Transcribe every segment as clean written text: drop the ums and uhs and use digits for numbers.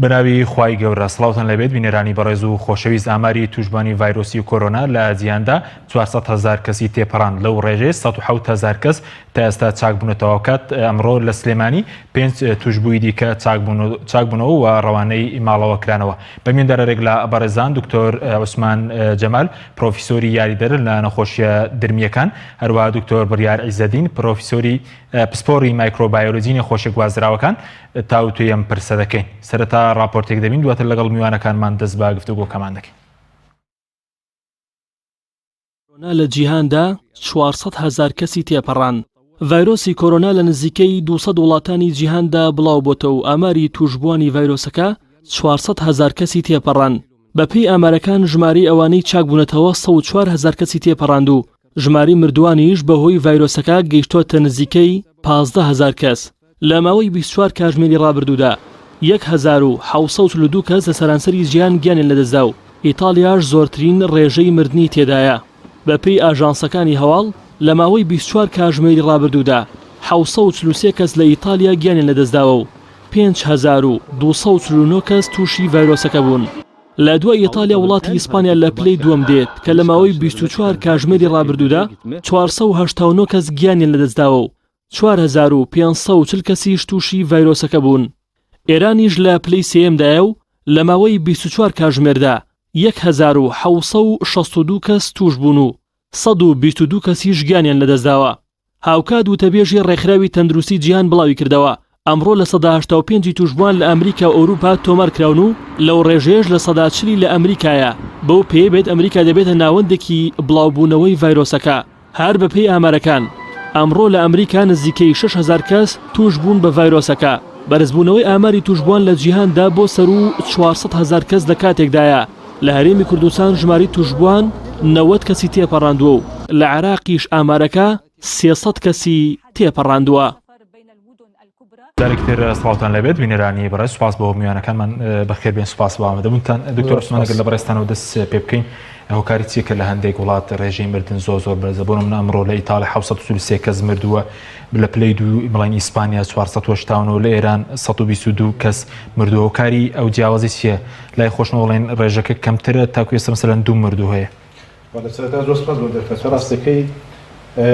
بەناوی خوای گەورە سڵاوتان لێبێت بینەرانی بەڕێز و خۆشەویست ئاماری توشبوانی ڤایرۆسی کۆرۆنا لە جیهاندا 400 هەزار کەسی تێپەڕاند لەو ڕێژەیە 107 هەزار کەس تا ئێستا چاکبوونەتەوە کات ئەمڕۆ لە سلێمانی پێنج توشبووی دیکە چاکبوونەوە و ڕەوانەی ماڵەوە کرانەوە بە میواندارێک لە بەڕێزان دکتۆر عوسمان جەمال پرۆفیسۆری یاریدەر لە نەخۆشیە درمیەکان هەروە دکتۆر بڕیار عیزەدین پرۆفیسۆری پسپۆری مایکرۆبایۆلۆجی نەخۆشیە گوازراوەکان تاوتوێی ئەم پرسە دەکەین. سەرەتا ڕاپۆرتێک دەبین دواتر لەگەڵ میوانەکانمان دەست بە گفتوگۆکەمان دەکەین. کۆرۆنا لە جیهاندا 400 هەزار کەسی تێپەڕاند. ڤایرۆسی کۆرۆنا لە نزیکەی 200 وڵاتانی جیهاندا بڵاوبۆتەوە و ئاماری تووشبووانی ڤایرۆسەکە 400 هەزار کەسی تێپەڕاند. بەپێی ئامارەکان ژمارەی ئەوانەی چاکبوونەتەوە 104 هەزار کەسی تێپەڕاند و ژمارەی مردووانیش بەهۆی ڤایرۆسەکە گەیشتۆتە نزیکەی 15 هەزار کەس. لە ماوەی 24 کاژمێری ڕابردوودا 1742 کەس لە سەرانسەری جیهان گیانیان لەدەستدا و ئیتاڵیاش زۆرترین ڕێژەی مردنی تێدایە. بەپێی ئاژانسەکانی هەواڵ، لە ماوەی 24 کاژمێری ڕابردوودا 743 کەس لە ئیتالیا گیانیان لەدەستداوە و 5249 کەس تووشی ڤایرۆسەکە بوون. لە دوای ئیتالیا وڵاتی ئیسپانیا لە پلەی دووەم دێت کە لە ماوەی 24 کاژمێری ڕابردوودا 489 کەس گیانیان لەدەستداوە و 4540 کەسیش تووشی ڤایرۆسەکە بوون. ئێرانیش لە پلەی سێیەمدایە و لە ماوەی 24 کاژمێردا 1762 کەس تووش بوون و 122 کەسیش گیانیان لەدەستداوە. هاوکات وتەبێژی ڕێکخراوی تەندروستی جیهان بڵاویکردەوە، ئەمڕۆ 85% ی تووشبووان لە ئەمریکا و ئەوروپا تۆمارکراون و لەو ڕێژەیەش 40% ی لە ئەمریکایە، بەو پێیە بێت ئەمریکا دەبێتە ناوەندێکی بڵاوبوونەوەی ڤایرۆسەکە. هەر بەپێی ئامارەکان، ئەمڕۆ لە ئەمریکا نزیکەی 6000 کەس تووشبوون بە ڤایرۆسەکە، بەرزبوونەوەی ئاماری تووشبووان لە جیهاندا بۆ سەروو 400 هەزار کەس لە کاتێکدایە لە هەرێمی کوردستان ژمارەی تووشبووان 90 کەسی تێپەڕاندووە و لە عێراقیش ئامارەکە 300 کەسی تێپەڕاندووە. جارێکی تر سڵاوتان لێبێت بینەرانی بەڕێز سوپاس بۆ میوانەکانمان بەخێربێن سوپاس بۆ ئامادەبوونتان دکتۆر عوسمان ئەگەر لە بەڕێزتانەوە دەست پێ بکەین هۆکاری چییە کە لە هەندێک وڵات ڕێژەی مردن زۆر زۆر بەرزە بۆ نمونە ئەمڕۆ لە ئیتاڵیا 743 کەس مردووە لە پلەی دوو بڵێن ئیسپانیا 489 لە ئێران 122 کەس مردووە هۆکاری ئەو جیاوازی چییە لای خۆشمە بڵێن ڕێژەکە کەمترە تاکو ئێستا مەسەلەن دوو مردوو هەیە بەڵێ سەرەتا زۆر سپاس بۆ دەرفەتە ڕاستەکەی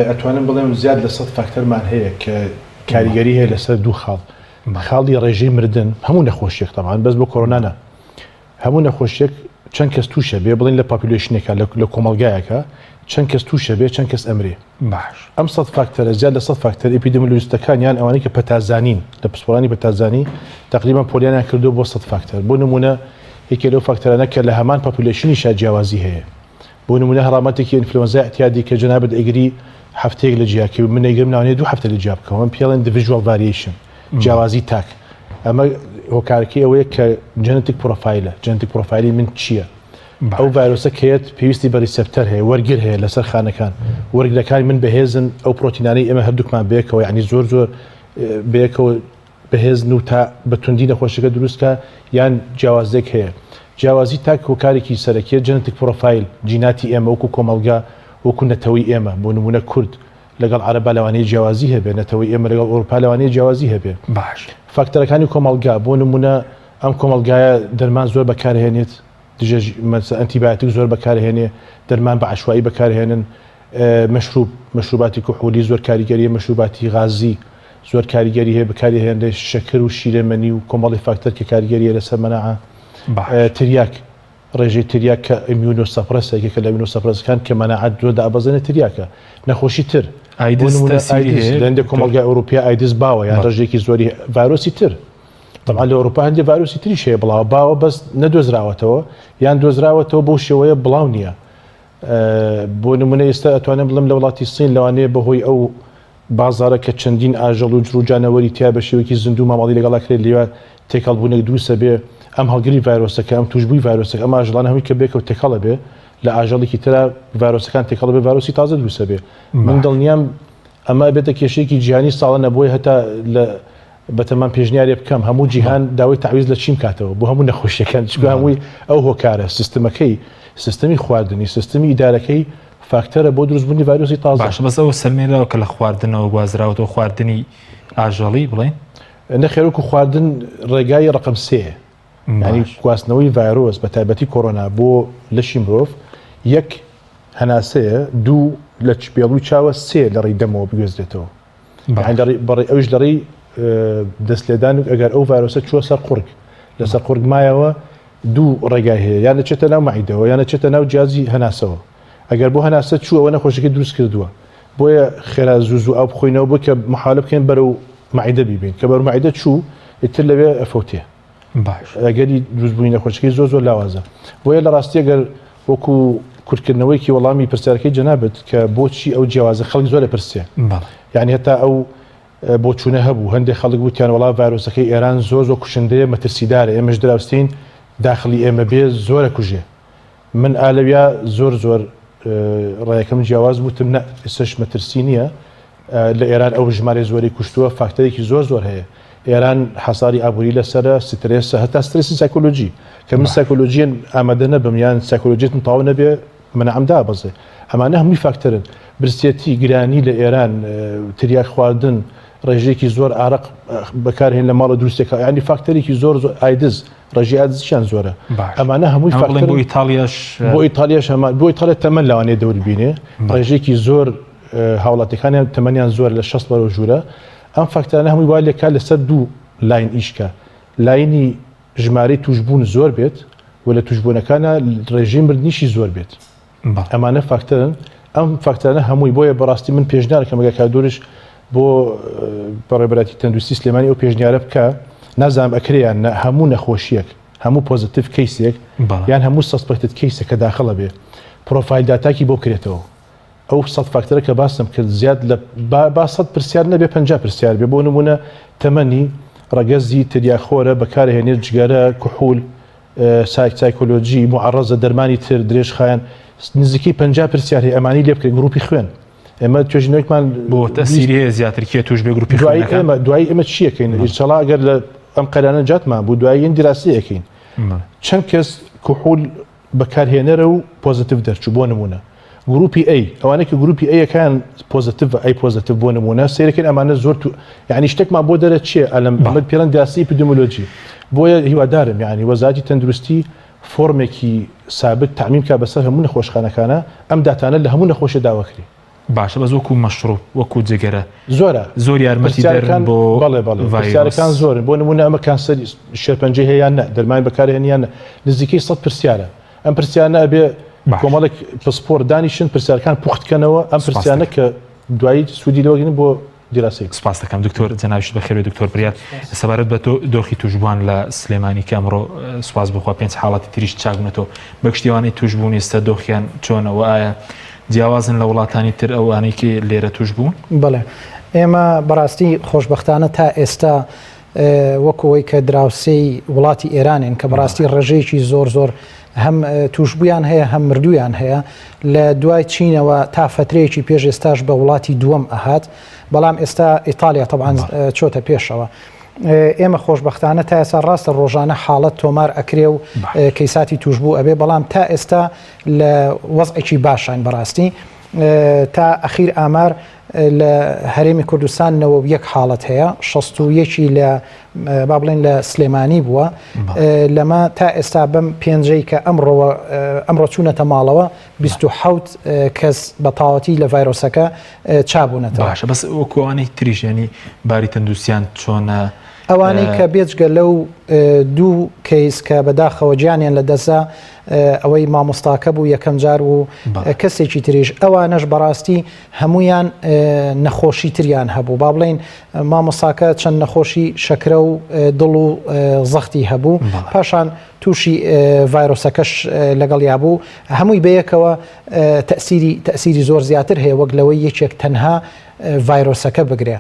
ئەتوانم بڵێم زیاد لە سەد فاکتەرمان هەیە کە کاریگەری هەیە لەسەر دوو خاڵ خاڵی ڕێژەی مردن هەموو نەخۆشیێک تەمان بەس بۆ کۆرۆنا نا هەموو نەخۆشیێک چەند کەس تووشە بێ بڵین لە population ێکە لە کۆمەلگایەکە چەند کەس تووشە بێ چەند کەس ئەمرێ باش ئەم سەد فاکتەرە زیاد لە سەد فاکتەر epidemiologist ەکان یان ئەوانەی کە پەتازانین لە پسپۆرانی پەتازانی تقریبا پۆلیانیان کردو بۆ سەد فاکتەر بۆ نمونە یەکێ لەو فاکتەرانە کە لە هەمان population یشا جیاوازی هەیە. بۆ نموونە هەڕامەتێکی ئینفلۆنزای ئیعتیادی کە جەنابت ئەیگری هەفتەیەک لە جیا کەوی من ئەیگرم لەوانەیە دوو هەفتە لە جیا بکەوم ئەم پێڵێن individual variation جیاوازی تاک ئەمە هۆکارەکەی ئەوەیە کە genetic profile ە genetic profile ی من چییە؟ ئەو ڤایرۆسە کەیەت پێویستی بە receptor هەیە وەرگر هەیە لەسەر خانەکان وەرگرەکانی من بەهێزن ئەو پرۆتینانەی ئێمە هەردووکمان بەیەکەوە یعنی زۆر زۆر بەیەکەوە بەهێزن و تا بە توندی نەخۆشیەکە دروست کا یان جیاوازیەک هەیە؟ جیاوازی تاک هۆکارێکی سەرەکیە genetic profile جیناتی ئێمە وەکو کۆمەڵگا وەکو نەتەوەی ئێمە بۆ نمونە کورد لەگەڵ عەرەبا لەوانەیە جیاوازی هەبێ نەتەوەی ئێمە لەگەڵ ئەوروپا لەوانەیە جیاوازی هەبێ باش. فاکتەرەکانی کۆمەڵگا بۆ نمونە ئەم کۆمەڵگایە دەرمان زۆر بەکارهێنێت دژە ئەنتیبایۆتیک زۆر بەکارهێنێ دەرمان بە عەشوایی بەکارهێنن مەشروب، مەشروباتی کحولی زۆر کاریگەریە، مەشروباتی غازی زۆر کاریگەری هەیە بەکاری هێنرێت، شەکر و شیرەمەنی و کۆمەڵی فاکتەر کە کاریگەریە لەسەر مەناعە، تریاک، ڕێژەی تریاک کە immunosuppress ە یەکێکە لە immunosuppress ەکان کە مەناعەت زۆر دابەزێنێت تریاکە. نەخۆشی تر، بۆ نمونە ئایدز، لە هەندێک کۆمەڵگای ئەوروپیا ئایدز باوە یان ڕێژەیەکی زۆری ڤایرۆسی تر. تەبعەن لە ئەوروپا هەندێک ڤایرۆسی تریش هەیە بڵاوە باوە بەس نەدۆزراوەتەوە یان دۆزراوەتەوە بەو شێوەیە بڵاو نییە. بۆ نمونە ئێستا ئەتوانم بڵێم لە وڵاتی سین لەوانەیە بەهۆی ئەو بازارە کە چەندین ئاژەڵ و جڕ و جانەوەری تیا بە شێوەیەکی زیندوو مامەڵەی لەگەڵا کرێت لێوە تێکەڵبوونێک دروستە بێ ئەم هەڵگری ڤایرۆسەکە ئەم توشبووی ڤایرۆسەکە ئەم ئاژەڵانە هەمووی کە بێکەوە تێکەڵە بێ لە ئاژەڵێکی ترا ڤایرۆسەکان تێکەڵ بێ ڤایرۆسی تازە دروستە بێ من دڵنیام ئەمە بێتە کێشەیەکی جیهانی ساڵە نەبووی هەتا لە بەتەمام پێشنیارێ بکەم هەموو جیهان داوای تەعویز لە چین بکاتەوە بۆ هەموو نەخۆشیەکان چونکە هەمووی ئەو هۆکارە سیستمەکەی سیستمی خواردنی سیستمی ئیدارەکەی فاکتەرە بۆ دروستبوونی ڤایرۆسی تازە. باشە بەس ئەوە سەلمێنراوە کە لە خواردنەوە گوازراوەتەوە خواردنی ئاژەڵی بڵێین؟ نەخێر وەکو خواردن ڕێگای ڕەقەم سێیە. یعنی گواستنەوەی ڤایرۆس بە تایبەتی کۆرۆنا بۆ لەشی مرۆڤ یەک هەناسەیە دوو لە پێڵوی چاوە سێ لە ڕێی دەمەوە بگوێزرێتەوە بەڕێ ئەوش لە ڕێی دەست لێدان ئەگەر ئەو ڤایرۆسە چووە سەر قوڕگ لەسەر قوڕگ مایەوە دوو ڕێگای هەیە یان دەچێتە ناو مەعیدەوە یان دەچێتە ناو جیازی هەناسەوە ئەگەر بۆ هەناسە چوو ئەوە نەخۆشیەکەی دروست کردووە بۆیە خێرا زوو زوو ئاو بخۆینەوە بۆ کە محاولە بکەین بەرەو مەعیدە بیبین کە بەرەو مەعیدە چوو ئیتر لەوێ ئەفەوتێ باش ئەگەری دروستبوونی نەخۆشیەکەی زۆر زۆر لاوازە بۆیە لە ڕاستی ئەگەر وەکو کورتکردنەوەیکی وەڵامی پرسیارەکەی جەنابت کە بۆچی ئەو جیاوازە خەڵک زۆر ئەپرسێ بەڵێ یعنی هەتا ئەو بۆچوونە هەبوو، هەندێک خەڵک وتیان وەڵا ڤایرۆسەکەی ئێران زۆر زۆر کوشندەیە مەترسیدارە ئێمەش دراوسێین داخڵی ئێمە بێ زۆر ئەکوژێ من ئا لەویا زۆر زۆر ڕایەکەم جیاواز بوو وتم نە ئێستەش مەترسی نییە لە ئێران ئەو ژمارەی زۆری کوشتووە فاکتەرێکی زۆر زۆر هەیە ئێران حەساری ئابووری لەسەرە سترێسە هەتا سترێسی سایکۆلۆژی کە من سایکۆلۆژیەن ئامادە نەبم یان سایکۆلۆژیتم تەواو نەبێ مەناعەم دابەزێ ئەمانە هەمووی فاکتەرن برسێتی گرانی لە ئێران تریاک خواردن ڕێژەیەکی زۆر ئارەق بەکارهێن لە ماڵە دروستەکە ینی فاکتەرێکی زۆر زۆر ئایدز ڕێژەی ئایدزیان زۆرە ئەمانە هەمووی فاکتەر بۆ ئیتاڵیاش بۆ ئیتاڵیاش هەمان بۆ ئیتاڵیا تەمەن لەوانەیە دەور بینێ ڕێژەیەکی زۆر هاوڵاتیەکانیان تەمەنیان زۆر لە 60 بەرەو ژوورە ئەم فاکتەرانە هەمووی وا لێکا لەسەر دوو line ئیشکە line ی ژمارەی توشبوون زۆر بێت و لە توشبوونەکانا ڕێژەی مردنیشی زۆر بێت ئەمانە فاکتەرن ئەم فاکتەرانە هەمووی بۆیە بەڕاستی من پێشنیارەکەم ئەگەر کاک دۆرش بۆ بەڕێبەراتی تەندروستی سلێمانی ئەو پێشنیارە بکە نازانم ئەکرێ یان نە هەموو نەخۆشیەک هەموو positive case ێک یان هەموو suspected case ێک کە داخڵە بێ پرۆفایل داتاکی بۆ بکرێتەوە ئەو سەت فاکتەرە کە باسم کرد زیاد لە با با سەت پرسیار نەبێ 50 پرسیار بێ بۆ نمونە تەمەنی ڕەگەزی تریاکخۆرە بەکارهێنێت جگەرە کحول سایک سایکۆلۆجی معڕەزە دەرمانی تر درێژخایەن نزیکەی 50 پرسیار هەیە ئەمانی لێ بکرێت گروپی خوێن ئێمە توێژینەوەیەکمان بۆ تەسیری هەیە زیاتر کێ توش بێ گروپی دوایی ئێمە دوایی ئێمە چیەکەین ئینشاڵا ئەگەر لە ئەم قەیرانە جاتمان بوو دوایی ئین دیراسەیەکەین چەند کەس کحول بەکارهێنەرە و positive دەرچوو بۆ نمونە گروپی A ئەوانەی کە گروپی A یەکان positive A positive بۆ نمونە سەیرەکەین ئەمانە زۆر تو یعنی شتێکمان بۆ دەرەچێ ئەلم ئەمە پێڵەن دیراسی ئیپیدمیۆلۆجی بۆیە هیوادارم یعنی وەزارەتی تەندروستی فۆرمێکی سابت تەعمیم کا بەسەر هەموو نەخۆشخانەکانە ئەم داتانە لە هەموو نەخۆشێ داواکرێ. باشە بەس وەکو مەشروب وەکو جگەرە زۆرە زۆر یارمەتی دەرن بۆ بەڵێ بەڵێ پرسیارەکان زۆرن بۆ نمونە ئەمە کانسەری شێرپەنجەی هەیە یان نە دەرمانی بەکارهێن یان نە نزیکەی سەد پرسیارە ئەم پرسیارانە ئەبێ کۆمەڵێک پسپۆر دانیشن پرسیارەکان پوخت کەنەوە ئەم پرسیانە کە دوایی سوودی لەوەگرن بۆ دیراسەی. سپاست دەکەم دکتۆر جەنابیشت بەخێربێی دکتۆر بریار سەبارەت بە دۆخی توشبووان لە سلێمانی کە ئەمڕۆ سوپاس بخوا پێنج حاڵەتی تریش چاکبوونەتەوە بەگشتی ئەوانەی توشبوون ئێستا دۆخیان چۆنە و ئایا جیاوازن لە وڵاتانی تر ئەوانەی کە لێرە توش بوون؟ بەڵێ ئێمە بەڕاستی خۆشبەختانە تا ئێستا وەکو ئەوەی کە دراوسێی وڵاتی ئێرانین کە بەڕاستی ڕێژەیەکی زۆر زۆر هەم توشبوویان هەیە هەم مردوویان هەیە لە دوای چینەوە تا فترەیەکی پێش ئێستاش بە وڵاتی دووەم ئەهات بەڵام ئێستا ئیتالیا تەبعەن چۆتە پێشەوە. ئێمە خۆشبەختانە تا ئێستا ڕاستە ڕۆژانە حاڵەت تۆمار ئەکرێ و کەیساتی توشبوو ئەبێ بەڵام تا ئێستا لە وەزعێکی باشین بەڕاستی تا ئەخیر ئامار لە هەرێمی کوردستان 91 حاڵەت هەیە 61 لە با بڵێن لە سلێمانی بووە لەمە تا ئێستا بەم پێنجەی کە ئەمڕۆوە ئەمڕۆ چوونەتە ماڵەوە 27 کەس بە تاوەتی لە ڤایرۆسەکە چابوونەتەوە باشە بەس وەکوانەی تریژێنی باری تەندروستیان چۆنە ئەوانەی کە بێجگە لەو دوو کەیس کە بەداخەوە گیانیان لە دەستدا ئەوەی مامۆستاکە بوو یەکەم جار و کەسێکی تریش ئەوانەش بەڕاستی هەمویان نەخۆشی تریان هەبوو با بڵین مامۆستاکە چەند نەخۆشی شەکرە و دڵ و زەختی هەبوو پاشان تووشی ڤایرۆسەکەش لەگەڵ یابوو هەمووی بەیەکەوە تەسیری تەسیری زۆر زیاتر هەیە وەک لەوەی یەکێک تەنها ڤایرۆسەکە بگرێ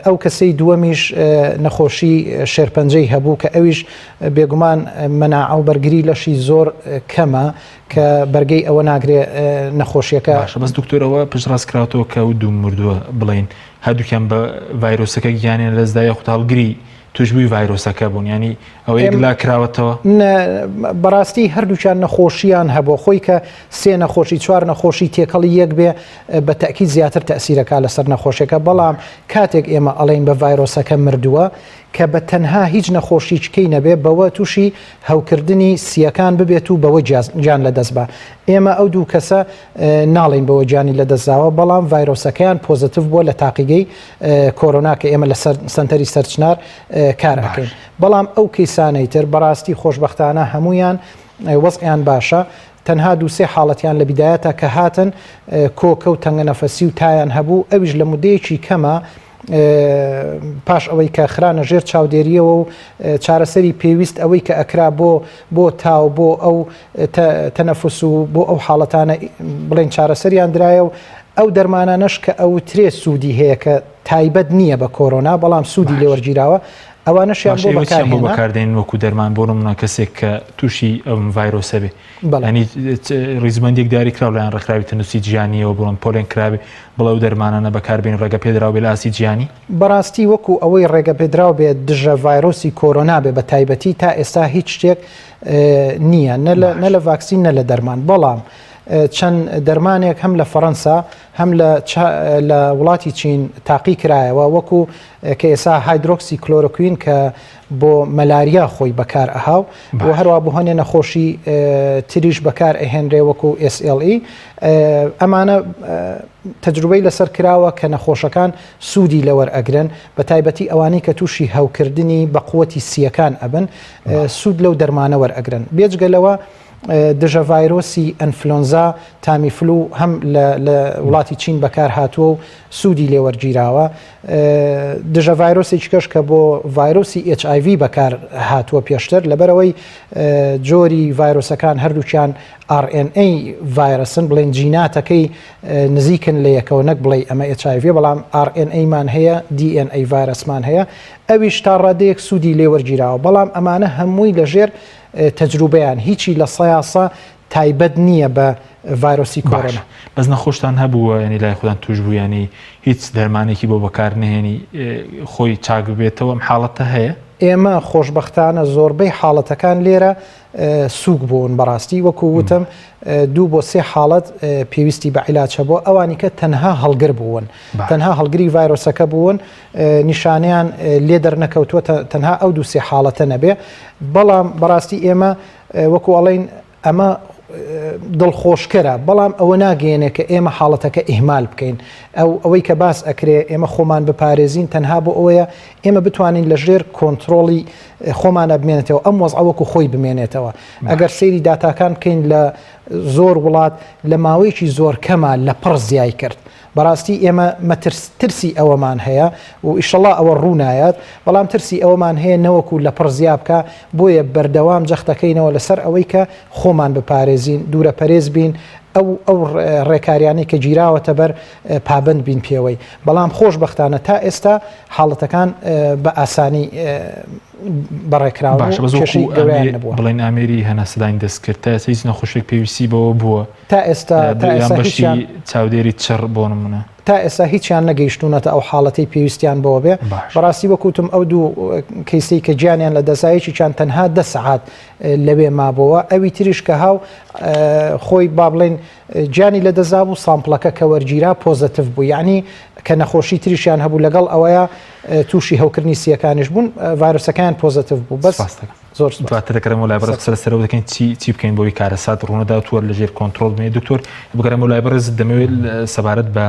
ئەو کەسەی دووەمیش نەخۆشی شێرپەنجەی هەبوو کە ئەویش بێگومان مەناعە و بەرگری لەشی زۆر کەمە کە بەرگەی ئەوە ناگرێ نەخۆشیەکە باشە بەس دکتۆرەوە پشتڕاست کراوەتەوە کە ئەو دوو مردووە بڵین هەردووکیان بە ڤایرۆسەکە گیانیان لەدەستدا یاخود هەڵگری توشبووی ڤایرۆسەکە بوون ینی ئەوە یەکلا کراوەتەوە؟ بەڕاستی هەردووکیان نەخۆشیان هەبوو خۆی کە سێ نەخۆشی چوار نەخۆشی تێکەڵی یەک بێ بە تاکی زیاتر تەسیرەکە لەسەر نەخۆشیەکە بەڵام کاتێک ئێمە ئەڵێن بە ڤایرۆسەکە مردووە. کە بە تەنها هیچ نەخۆشیچکەی نەبێ بەوە تووشی هەوکردنی سییەکان ببێت و بەوە گیان لەدەست با. ئێمە ئەو دوو کەسە ناڵێین بەوە گیانی لەدەستداوە، بەڵام ڤایرۆسەکەیان positive بووە لە تاقیگەی کۆرۆنا کە ئێمە لە سەنتەری سەرچنار کار ئەکەین. بەڵام ئەو کەیسانەی تر بەڕاستی خۆشبەختانە هەموویان وەزعیان باشە. تەنها دوو سێ حاڵەتیان لە بیدایەتا کە هاتن کۆکە و تەنگەنەفەسی و تایان هەبوو ئەویش لە مودەیەکی کەمە پاش ئەوەی کە خرانە ژێر چاودێریەوە و چارەسەری پێویست ئەوەی کە ئەکرا بۆ بۆ تاو بۆ ئەو تەنەفس و بۆ ئەو حاڵەتانە بڵێن چارەسەریان درایە و ئەو دەرمانانەش کە ئەوترێ سوودی هەیە کە تایبەت نییە بە کۆرۆنا بەڵام سوودی لێوەرگیراوە ئەوانەشیان بۆ بەکاردێن وەکو دەرمان بۆ نمونە کەسێک کە تووشی ئەم ڤایرۆسە بێ ینی ڕیزبندێک دیاری کراو لایەن ڕێکخراوی تەندروستی جیهانیەوە بڵم پۆلێن کراوی بڵێ و دەرمانانە بەکاربێن ڕێگە پێدراو بێ لە ئاستی جیهانی؟ بەڕاستی وەکو ئەوەی ڕێگە پێدراو بێت دژە ڤایرۆسی کۆرۆنا بێ بە تایبەتی تا ئێستا هیچ شتێک نییە نە لە ڤاکسین نە لە دەرمان بەڵام چەند دەرمانێک هەم لە فەڕەنسا هەم لە وڵاتی چین تاقی کرایەوە وەکو کە ئێسا هایدرۆکسی کلۆرۆکوین کە بۆ مەلاریا خۆی بەکار ئەها و و هەروە بۆ هەنێ نەخۆشی تریش بەکار ئەهێنرێ وەکو SLE ئەمانە تەجروبەی لەسەر کراوە کە نەخۆشەکان سوودی لەوەر ئەگرن بە تایبەتی ئەوانەی کە تووشی هەوکردنی بە قوتی سیەکان ئەبن سوود لەو دەرمانە وەرئەگرن بێجگە لەوە دژە ڤایرۆسی ئەنفلۆنزا تامیفلو هەم لە وڵاتی چین بەکار هاتووە و سوودی لێوەرگیراوە دژە ڤایرۆسێکی کەش کە بۆ ڤایرۆسی HIV بەکار هاتووە پێشتر لەبەرەوەی جۆری ڤایرۆسەکان هەردووکیان RNA ڤایرەسن بڵێن جیناتەکەی نزیکن لە یەکەوە نەک بڵێ ئەمە HIV بەڵام RNA مان هەیە DNA ڤایرەسمان هەیە ئەویش تا ڕادەیەک سوودی لێوەرگیراوە بەڵام ئەمانە هەمووی لەژێر تەجروبەیان هیچی لە سەیاسە تایبەت نییە بە ڤایرۆسی کۆرۆنا. بەس نەخۆشتان هەبووە یانی لای خۆتان توش بوو یانی هیچ دەرمانێکی بۆ بەکار نەهێنی خۆی چاک ببێتەوە ئەم حاڵەتە هەیە؟ ئێمە خۆشبەختانە زۆربەی حاڵەتەکان لێرە سووک بوون بەڕاستی وەکو وتم دوو بۆ سێ حاڵەت پێویستی بە عیلاج هەبووە ئەوانی کە تەنها هەڵگر بوون تەنها هەڵگری ڤایرۆسەکە بوون نیشانەیان لێ دەرنەکەوتووە تەنها ئەو دوو سێ حاڵەتە نەبێ بەڵام بەڕاستی ئێمە وەکو ئەڵێن ئەمە دڵخۆشکەرە بەڵام ئەوە ناگەیەنێ کە ئێمە حاڵەتەکە ئیهمال بکەین ئەو ئەوەی کە باس ئەکرێ ئێمە خۆمان بپارێزین تەنها بۆ ئەوەیە ئێمە بتوانین لە ژێر کۆنتترۆڵی خۆمانە بمێنێتەوە ئەم وەزعە وەکو خۆی بمێنێتەوە ئەگەر سەیری داتاکان بکەین لە زۆر وڵات لە ماوەیەکی زۆر کەمە لە پڕ زیای کرد بەڕاستی ئێمە مەترس ترسی ئەوەمان هەیە و ئیشەڵا ئەوە ڕوو نایات، بەڵام ترسی ئەوەمان هەیە نەوەکو لەپڕ زیا بکا، بۆیە بەردەوام جەختەکەینەوە لەسەر ئەوەی کە خۆمان بپارێزین، دوورەپەرێز بین، ئەو ئەو ڕێکاریانەی کە گیراوەتە بەر پابەند بین پێوەی، بەڵام خۆشبەختانە تا ئێستا حاڵەتەکان بە ئاسانی بەڕێکراون باشە و بەس وەکو کێشەی گەورەیان ئامێ نەبووە. بڵێین ئامێری هەناسەدانی دەستکرد تا ئێستا هیچ نەخۆشێک پێویستی بەوە بووە؟ تا ئێستا تا یان ئێستا بەشی هیچیان چاودێری چڕ بۆ نمونە. تا ئێستا هیچیان نەگەیشتوونەتە ئەو حاڵەتەی پێویستیان بەوە بێ باش. بەڕاستی وەک وتم ئەو دوو کەیسەی کە گیانیان لە دەستدا یەکێکیان تەنها دە سەعات لەوێ مابۆوە ئەوی تریش کە هاو خۆی با بڵێین گیانی لە دەستدا بوو sample ەکە کە وەرگیرا positive بوو یعنی کە نەخۆشی تریشیان هەبوو لەگەڵ ئەوەیە تووشی هەوکردنی سیەکانیش بوون ڤایرۆسەکەیان positive بوو بەس سپاس دەکەم. زۆر سپاس. دواتر دەگەڕێمەوە لای بەڕێز قسە لەسەرەوە دەکەین چی چی بکەین بۆی کارەسات ڕوونەدا و تووەر لەژێر کۆنترۆڵ بمێنێت دکتۆر بگەڕێمەوە لای بەڕێز دەمەوێت سەبارەت بە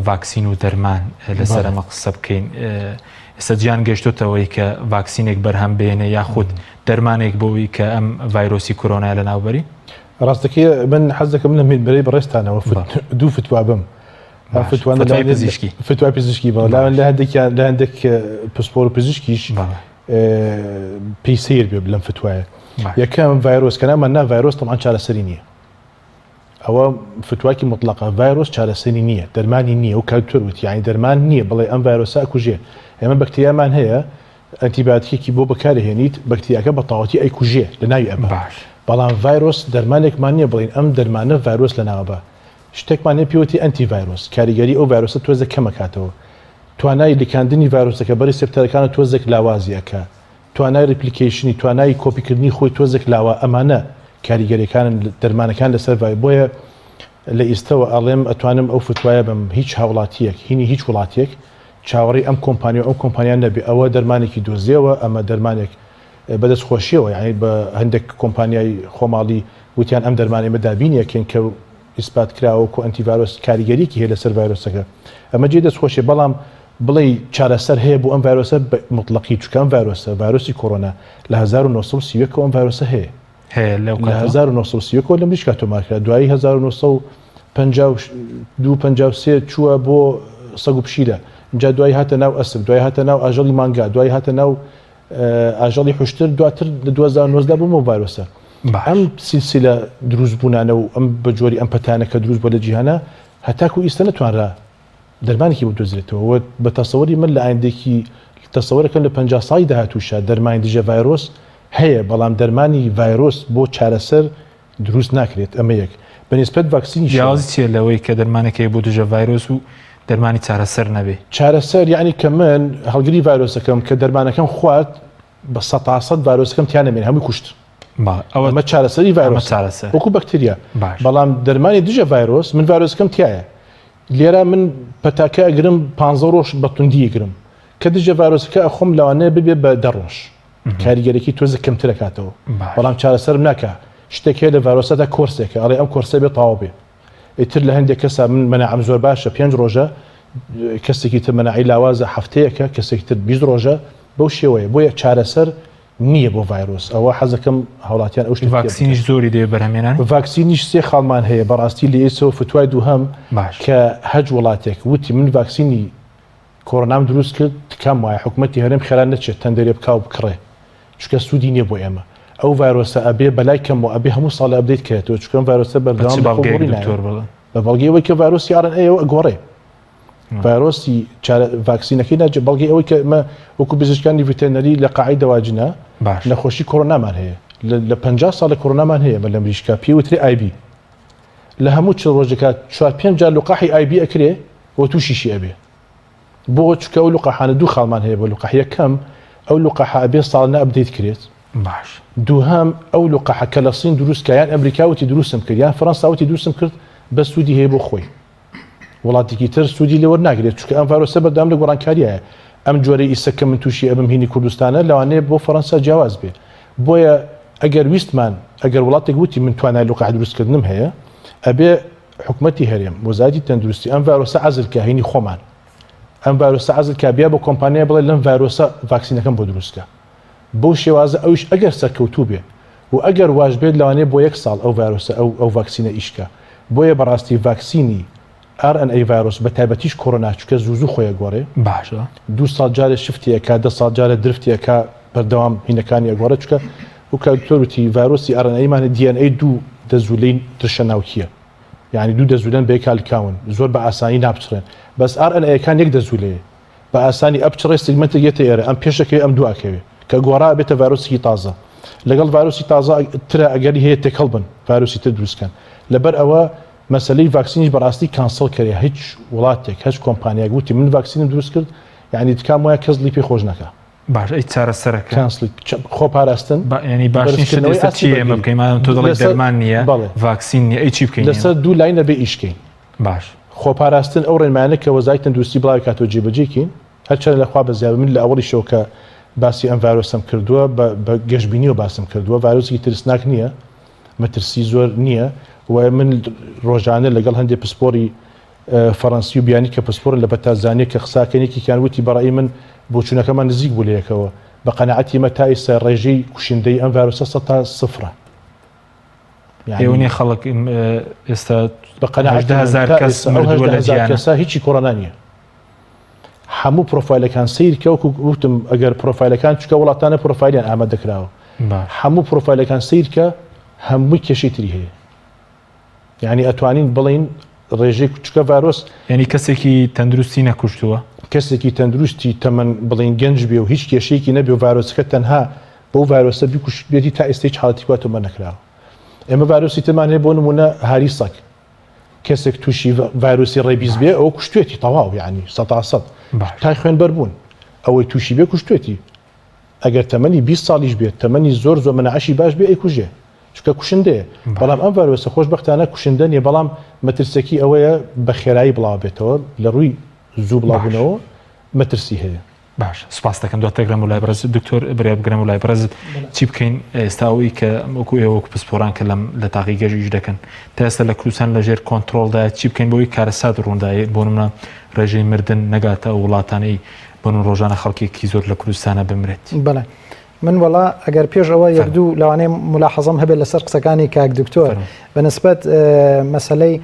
ڤاکسین و دەرمان لەسەر ئەمە قسە بکەین ئێستا جیان گەشتۆتەوەی کە ڤاکسینێک بەرهەم بێنێ یاخود دەرمانێک بۆی کە ئەم ڤایرۆسی کۆرۆنای لەناوبەری ڕاستەکەی من حەز دەکەم لە مینبەرەی بەڕێزتانەوە دوو فتوا بم فتوای پزیشکی فتوای پزیشکی بەڵێ لە هەندێکیان لە هەندێک پسپۆر و پزیشکیش پێی سەیر بێ لەم فتوایە یەکەم ڤایرۆس کە نامان نا ڤایرۆس تەمان چارەسەری نییە ئەوە فتواکی مطلقە ڤایرۆس چارەسەری نییە دەرمانی نییە و کاکتۆر وتی یعنی دەرمان نییە بڵێ ئەم ڤایرۆسە ئەکوژێ ئێمە بەکتریامان هەیە ئەنتیباتیکی بۆ بەکارهێنیت بەکتریاکە بە تەواوەتی ئەیکوژێ لە ناوی ئەبا باش بەڵام ڤایرۆس دەرمانێکمان نییە بڵێین ئەم دەرمانە ڤایرۆس لەناوەبا شتێکمان هەیە پێوتی ئەنتی ڤایرۆس کاریگەری ئەو ڤایرۆسە تۆزێک کەمەکاتەوە توانای لکاندنی ڤایرۆسەکە بە receptor ەکانە تۆزێک لاوازی ئەکا توانای replication ی توانای کۆپیکردنی خۆی تۆزێک لاوا ئەمانە کاریگەریەکانن دەرمانەکان لەسەر ڤای بۆیە لە ئیستەوە ئەڵێم ئەتوانم ئەو فتوایە بەم هیچ هاوڵاتیەک هینی هیچ وڵاتێک. چاوەڕێی ئەم کۆمپانیا و ئەو کۆمپانیا نەبێ ئەوە دەرمانێکی دۆزیەوە ئەمە دەرمانێک بەدەست خۆشیەوە یانی بە هەندێک کۆمپانیای خۆماڵی وتیان ئەم دەرمان ئێمە دابینی ئەکەین کە ئیسپات کراوە وەکو ئەنتی ڤایرۆس کاریگەریەکی هەیە لەسەر ڤایرۆسەکە ئەمە جێی دەست خۆشیە بەڵام بڵێی چارەسەر هەیە بۆ ئەم ڤایرۆسە بە موتڵەقی چونکە ئەم ڤایرۆسە ڤایرۆسی کۆرۆنا لە 1931 ەوە ئەم ڤایرۆسە هەیە هەیە لەو لە کاتەوە؟ 1931 ەوە لە مریشکا تۆمار کرا دوایی 1952 53 چووە بۆ سەگ و پشیلە جا دوایی هاتە ناو ئەسپ دوایی هاتە ناو ئاژەڵی مانگا دوایی هاتە ناو ئاژەڵی حوشتر دواتر لە 2019 بوو بەو ڤایرۆسە باش. ئەم سیلسیلە دروست بوونانە و ئەم بە جۆری ئەم پەتانە کە دروست بووە لە جیهانا هەتاکو ئیستا نەتوانرا دەرمانێکی بۆ بدۆزرێتەوە و بە تەسەوری من لە ئایندەیەکی تەسەوەرەکەم لە 50 ساڵی داهاتووشا دەرمانی دژە ڤایرۆس هەیە بەڵام دەرمانی ڤایرۆس بۆ چارەسەر دروست ناکرێت ئەمە یەک بە نیسبەت ڤاکسینیشەوە. جیاوازی چیە لەوەی کە دەرمانێک هەیە بۆ دژە ڤایرۆس و دەرمانی چارەسەر نەبێ؟ چارەسەر یەعنی کە من هەڵگری ڤایرۆسەکەم کە دەرمانەکەم خوارد بە سەتا سەد ڤایرۆسەکەم تیا نەمێنێ هەمووی کوشت. بەڵێ ئەوە ئەمە چارەسەری ئەمە ڤایرۆسە چارەسەر وەکو بەکتریا باش. بەڵام دەرمانی دژە ڤایرۆس من ڤایرۆسەکەم تیایە لێرە من پەتاکە ئەگرم پانزە ڕۆژ بە توندی ئەگرم کە دژە ڤایرۆسەکە ئەخۆم لەوانەیە ببێ بە دە ڕۆژ کاریگەرەکی تۆزێک کەمتر ئەکاتەوە بەڵام چارەسەرم ناکا شتێک هەیە لە ڤایرۆسەدا کۆرسێکە ئەڵێ ئەم کۆرسە بێ تەواو بێ ئیتر لە هەندێک کەسا من مەناعەم زۆر باشە پێنج ڕۆژە کەسێکی تر مەناعی لاوازە هەفتەیەکە کەسێکی تر 20 ڕۆژە بەو شێوەیە بۆیە چارەسەر نییە بۆ ڤایرۆس ئەوە حەزەکەم هاوڵاتیان ئەو شتە ڤاکسینیش زۆری دەوێ بەرهەمێنان ڤاکسینیش سێ خاڵمان هەیە بەڕاستی لە ئێسەوە فتوای دووهەم باش کە هەج وڵاتێک وتی من ڤاکسینی کۆرۆنام دروست کرد تکام وایە حکومەتی هەرێم خێرا نەچێت تەندەرێ بکا و بکڕێ چونکە سوودی نیە بۆ ئێمە ئەو ڤایرۆسە ئەبێ بەلای کەمەوە ئەبێ هەموو ساڵێ update کرێتەوە چونکە ئەم ڤایرۆسە بە چ بەردەوام لە خۆ بەڵگەیەک گۆڕی نایە دکتۆر بڵێ؟ بە بەڵگەی ئەوەی کە ڤایرۆسی RNA یەوە ئەگۆڕێ ڤایرۆسی چارە ڤاکسینەکەی ناجێ بەڵگەی ئەوەی کە ئێمە وەکو پزیشکانی ڤێتێرنەری لە قاعەی دەواجنە باش نەخۆشی کۆرۆنامان هەیە لە 50 ساڵە کۆرۆنامان هەیە ئێمە لە مریشکا پێی وترێ IB لە هەموو 40 ڕۆژێکا چوار پێنج جار لقاحی IB ئەکرێ و تووشیشی ئەبێ بۆ چونکە ئەو لقاحانە دوو خاڵمان هەیە بۆ لقاح یەکەم ئەو لقاحە ئەبێ ساڵانە update کرێت باش دووهەم ئەو لقاحە کە لە سین دروست کە یان ئەمریکا وتی دروستم کرد یان فەرەنسا وتی دروستم کرد بەس سوودی هەیە بۆ خۆی وڵاتێکی تر سوودی لێ وەرناگرێت چونکە ئەم ڤایرۆسە بەردەوام لە گۆڕانکاریایە ئەم جۆرەی ئیسە کە من تووشی ئەبم هینی کوردستانە لەوانەیە بۆ فەرەنسا جیاواز بێ بۆیە ئەگەر ویستمان ئەگەر وڵاتێک وتی من توانای لقاح دروستکردنم هەیە ئەبێ حکومەتی هەرێم، وەزارەتی تەندروستی ئەم ڤایرۆسە عەزل کە هینی خۆمان ئەم ڤایرۆسە عەزل کە بیا بە کۆمپانیای بڵێ لەم ڤایرۆسە ڤاکسینەکەم بۆ دروست کە بەو شێوازە ئەویش ئەگەر سەرکەوتوو بێ و ئەگەر واش بێت لەوانەیە بۆ یەک ساڵ ئەو ڤایرۆسە ئەو ئەو ڤاکسینە ئیش کە بۆیە بەڕاستی ڤاکسینی RNA ڤایرۆس بە تایبەتیش کۆرۆنا چونکە زوو زوو خۆی ئەگۆڕێ باشە. دوو ساڵ جارێ shift ی ئەکا دە ساڵ جارێ drift ی ئەکا بەردەوام هینەکانی ئەگۆڕێ چونکە وەک کاک دکتۆر وتی ڤایرۆسی RNA مان DNA دوو دەزوولەی ترشە ناوکییە یعنی دوو دەزوولەن بەیەکا لکاون زۆر بە ئاسانی ناپچڕێن بەس RNA ەکان یەک دەزوولەیە بە ئاسانی ئەپچڕێ segment ێک یەتە ئێرە ئەم پێشەکەوێ ئەم دواکەوێ کە گۆڕا ئەبێتە ڤایرۆسێکی تازە لەگەڵ ڤایرۆسی تازە ترە ئەگەری هەیە تێکەڵ بن ڤایرۆسی تر دروست کەن لەبەر ئەوە مەسەلەی ڤاکسینیش بەڕاستی cancel کەرێ هیچ وڵاتێک هەچ کۆمپانیایەک وتی من ڤاکسینم دروست کرد یعنی تکام وایە کەس دڵی پێ خۆش نەکا. باش ئەی چارەسەرەکە؟ cancel ی خۆپاراستن با یعنی باشترین شت بەرزکردنەوەی ئێستا ئاستی چی ئێمە بەرگری بکەین مادام تۆ دەڵێی لەسەر دەرمان نییە بەڵێ ڤاکسین نییە ئەی چی بکەین ئێمە؟ لەسەر دوو line ئەبێ ئیش کەین باش خۆپاراستن ئەو ڕێنمایانە کە وەزارەتی تەندروستی بڵاوی کاتەوە جێبەجێی کەین هەرچەندە لە خوا بەزیابێ من لە ئەوەڵیشەوە کە باسی ئەم ڤایرۆسەم کردووە بە بە گەشبینیەوە باسم کردووە ڤایرۆسێکی ترسناک نییە مەترسی زۆر نییە و من ڕۆژانە لەگەڵ هەندێک پسپۆری فەڕەنسی و بیانی کە پسپۆرن لە پەتازانیە کە قساکەن یەکێکیان وتی بەڕای من بۆچوونەکەمان نزیک بوو لە یەکەوە بە قەناعەتی مە تا ئیستا ڕێژەی کوشندەی ئەم ڤایرۆسە سەد تا سفرە ئێوە نیە خەڵک ئێستا بە قەناعەتی من هەزار تا کەس ئێستا ئەو مردووە لە 18 هەزار جیهانە. کەسە هیچی کۆرۆنا نییە هەموو پرۆفایلەکان سەیر کە وەکو وتم ئەگەر پرۆفایلەکان چونکە وڵاتانە پرۆفایلیان ئامادە کراوە باش. هەموو پرۆفایلەکان سەیر کە هەمووی کێشەی تری هەیە یعنی ئەتوانین بڵین ڕێژەی چکە ڤایرۆس یعنی کەسێکی تەندروستی نەکوشتووە کەسێکی تەندروستی تەمەن بڵین گەنج بێ و هیچ کێشەیەکی نەبێ و ڤایرۆسەکە تەنها بەو ڤایرۆسە بیکوشتبێتی تا ئێستا هیچ حاڵەتی وا تۆمار نەکراوە ئێمە ڤایرۆسی ترمان هەیە بۆ نمونە هاری سەگ کەسێک تووشی ڤایرۆسی rabies بێ ئەوە کوشتێتی تەواو یعنی سەتا سەد تای خوێنبەربوون ئەوەی تووشی بێ کوشتێتی ئەگەر تەمەنی 20 ساڵیش بێت تەمەنی زۆر زۆر مەناعەشی باش بێ ئەیکوژێ چونکە کوشندەیە بەڵام ئەم ڤایرۆسە خۆشبەختانە کوشندە نیە بەڵام مەترسیەکی ئەوەیە بە خێرایی بڵاو بێتەوە لە ڕووی زوو بڵاوبوونەوە. مەترسی هەیە. باشە سوپاست دەکەم دواتر گرم لای بەڕێز دکتۆر بریا بگرم لای بەڕێز چی بکەین ئێستا ئەوەی کە وەکو ئێوە وەکو پسپۆران کە لەم لە تاقیگەش ئیش دەکەن تا ئێستا لە کوردستان لەژێر کۆنتترۆڵدا چی بکەین بۆی کارەسات ڕووندا بۆ نمونە ڕێژەی مردن نەگاتە ئەو وڵاتانەی بۆ نمونە ڕۆژانە خەڵکێکی زۆر لە کوردستانە بمرێت. بەڵێ من وەڵا ئەگەر پێش ئەوە یەک دوو لەوانەیە ملاحەزەم هەبێت لەسەر قسەکانی کاک دکتۆر بەنسبەت مەسەلەی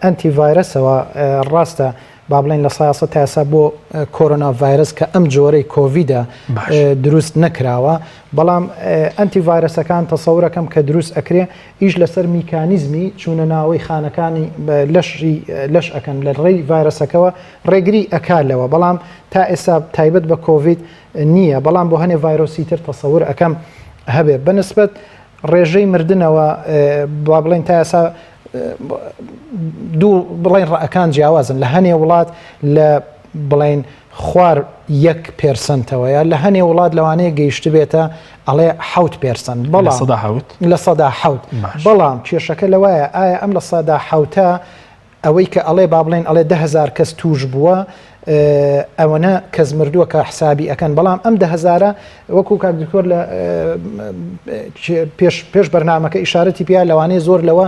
ئەنتی ڤایرەسەوە ڕاستە با بڵێین 100% تا ئێستا بۆ کۆرۆنا ڤایرەس کە ئەم جۆرەی کۆڤیدە دروست نەکراوە بەڵام ئەنتی ڤایرەسەکان تەسەورەکەم کە دروست ئەکرێ ئیش لەسەر میکانیزمی چوونە ناوەی خانەکانی لەشی لەش ئەکەن لە ڕێی ڤایرەسەکەوە ڕێگری ئەکا لەوە بەڵام تا ئێستا تایبەت بە کۆڤید نییە بەڵام بۆ هەنێ ڤایرۆسی تر تەسەور ئەکەم هەبێ بەنسبەت ڕێژەی مردنەوە با بڵێن تا ئێستا دوو بڵێن ڕەکان جیاوازن لە هەنێ وڵات لە بڵێن خوار یەک percent ەوەیە لە هەنێ وڵات لەوانەیە گەیشتبێتە ئەڵێ حوت percent بەڵام 7% بەڵام کێشەکە لەوایە ئایا ئەم لە سەدا حوتە ئەوەی کە ئەڵێ با بڵێن ئەڵێ 10000 کەس توش بووە ئەوەنە کەس مردووە کە حسابی ئەکەن بەڵام ئەم دە هەزارە وەکو کاک دکتۆر لە پێش پێش بەرنمەکە ئیشارەتی پیا لەوانەیە زۆر لەوە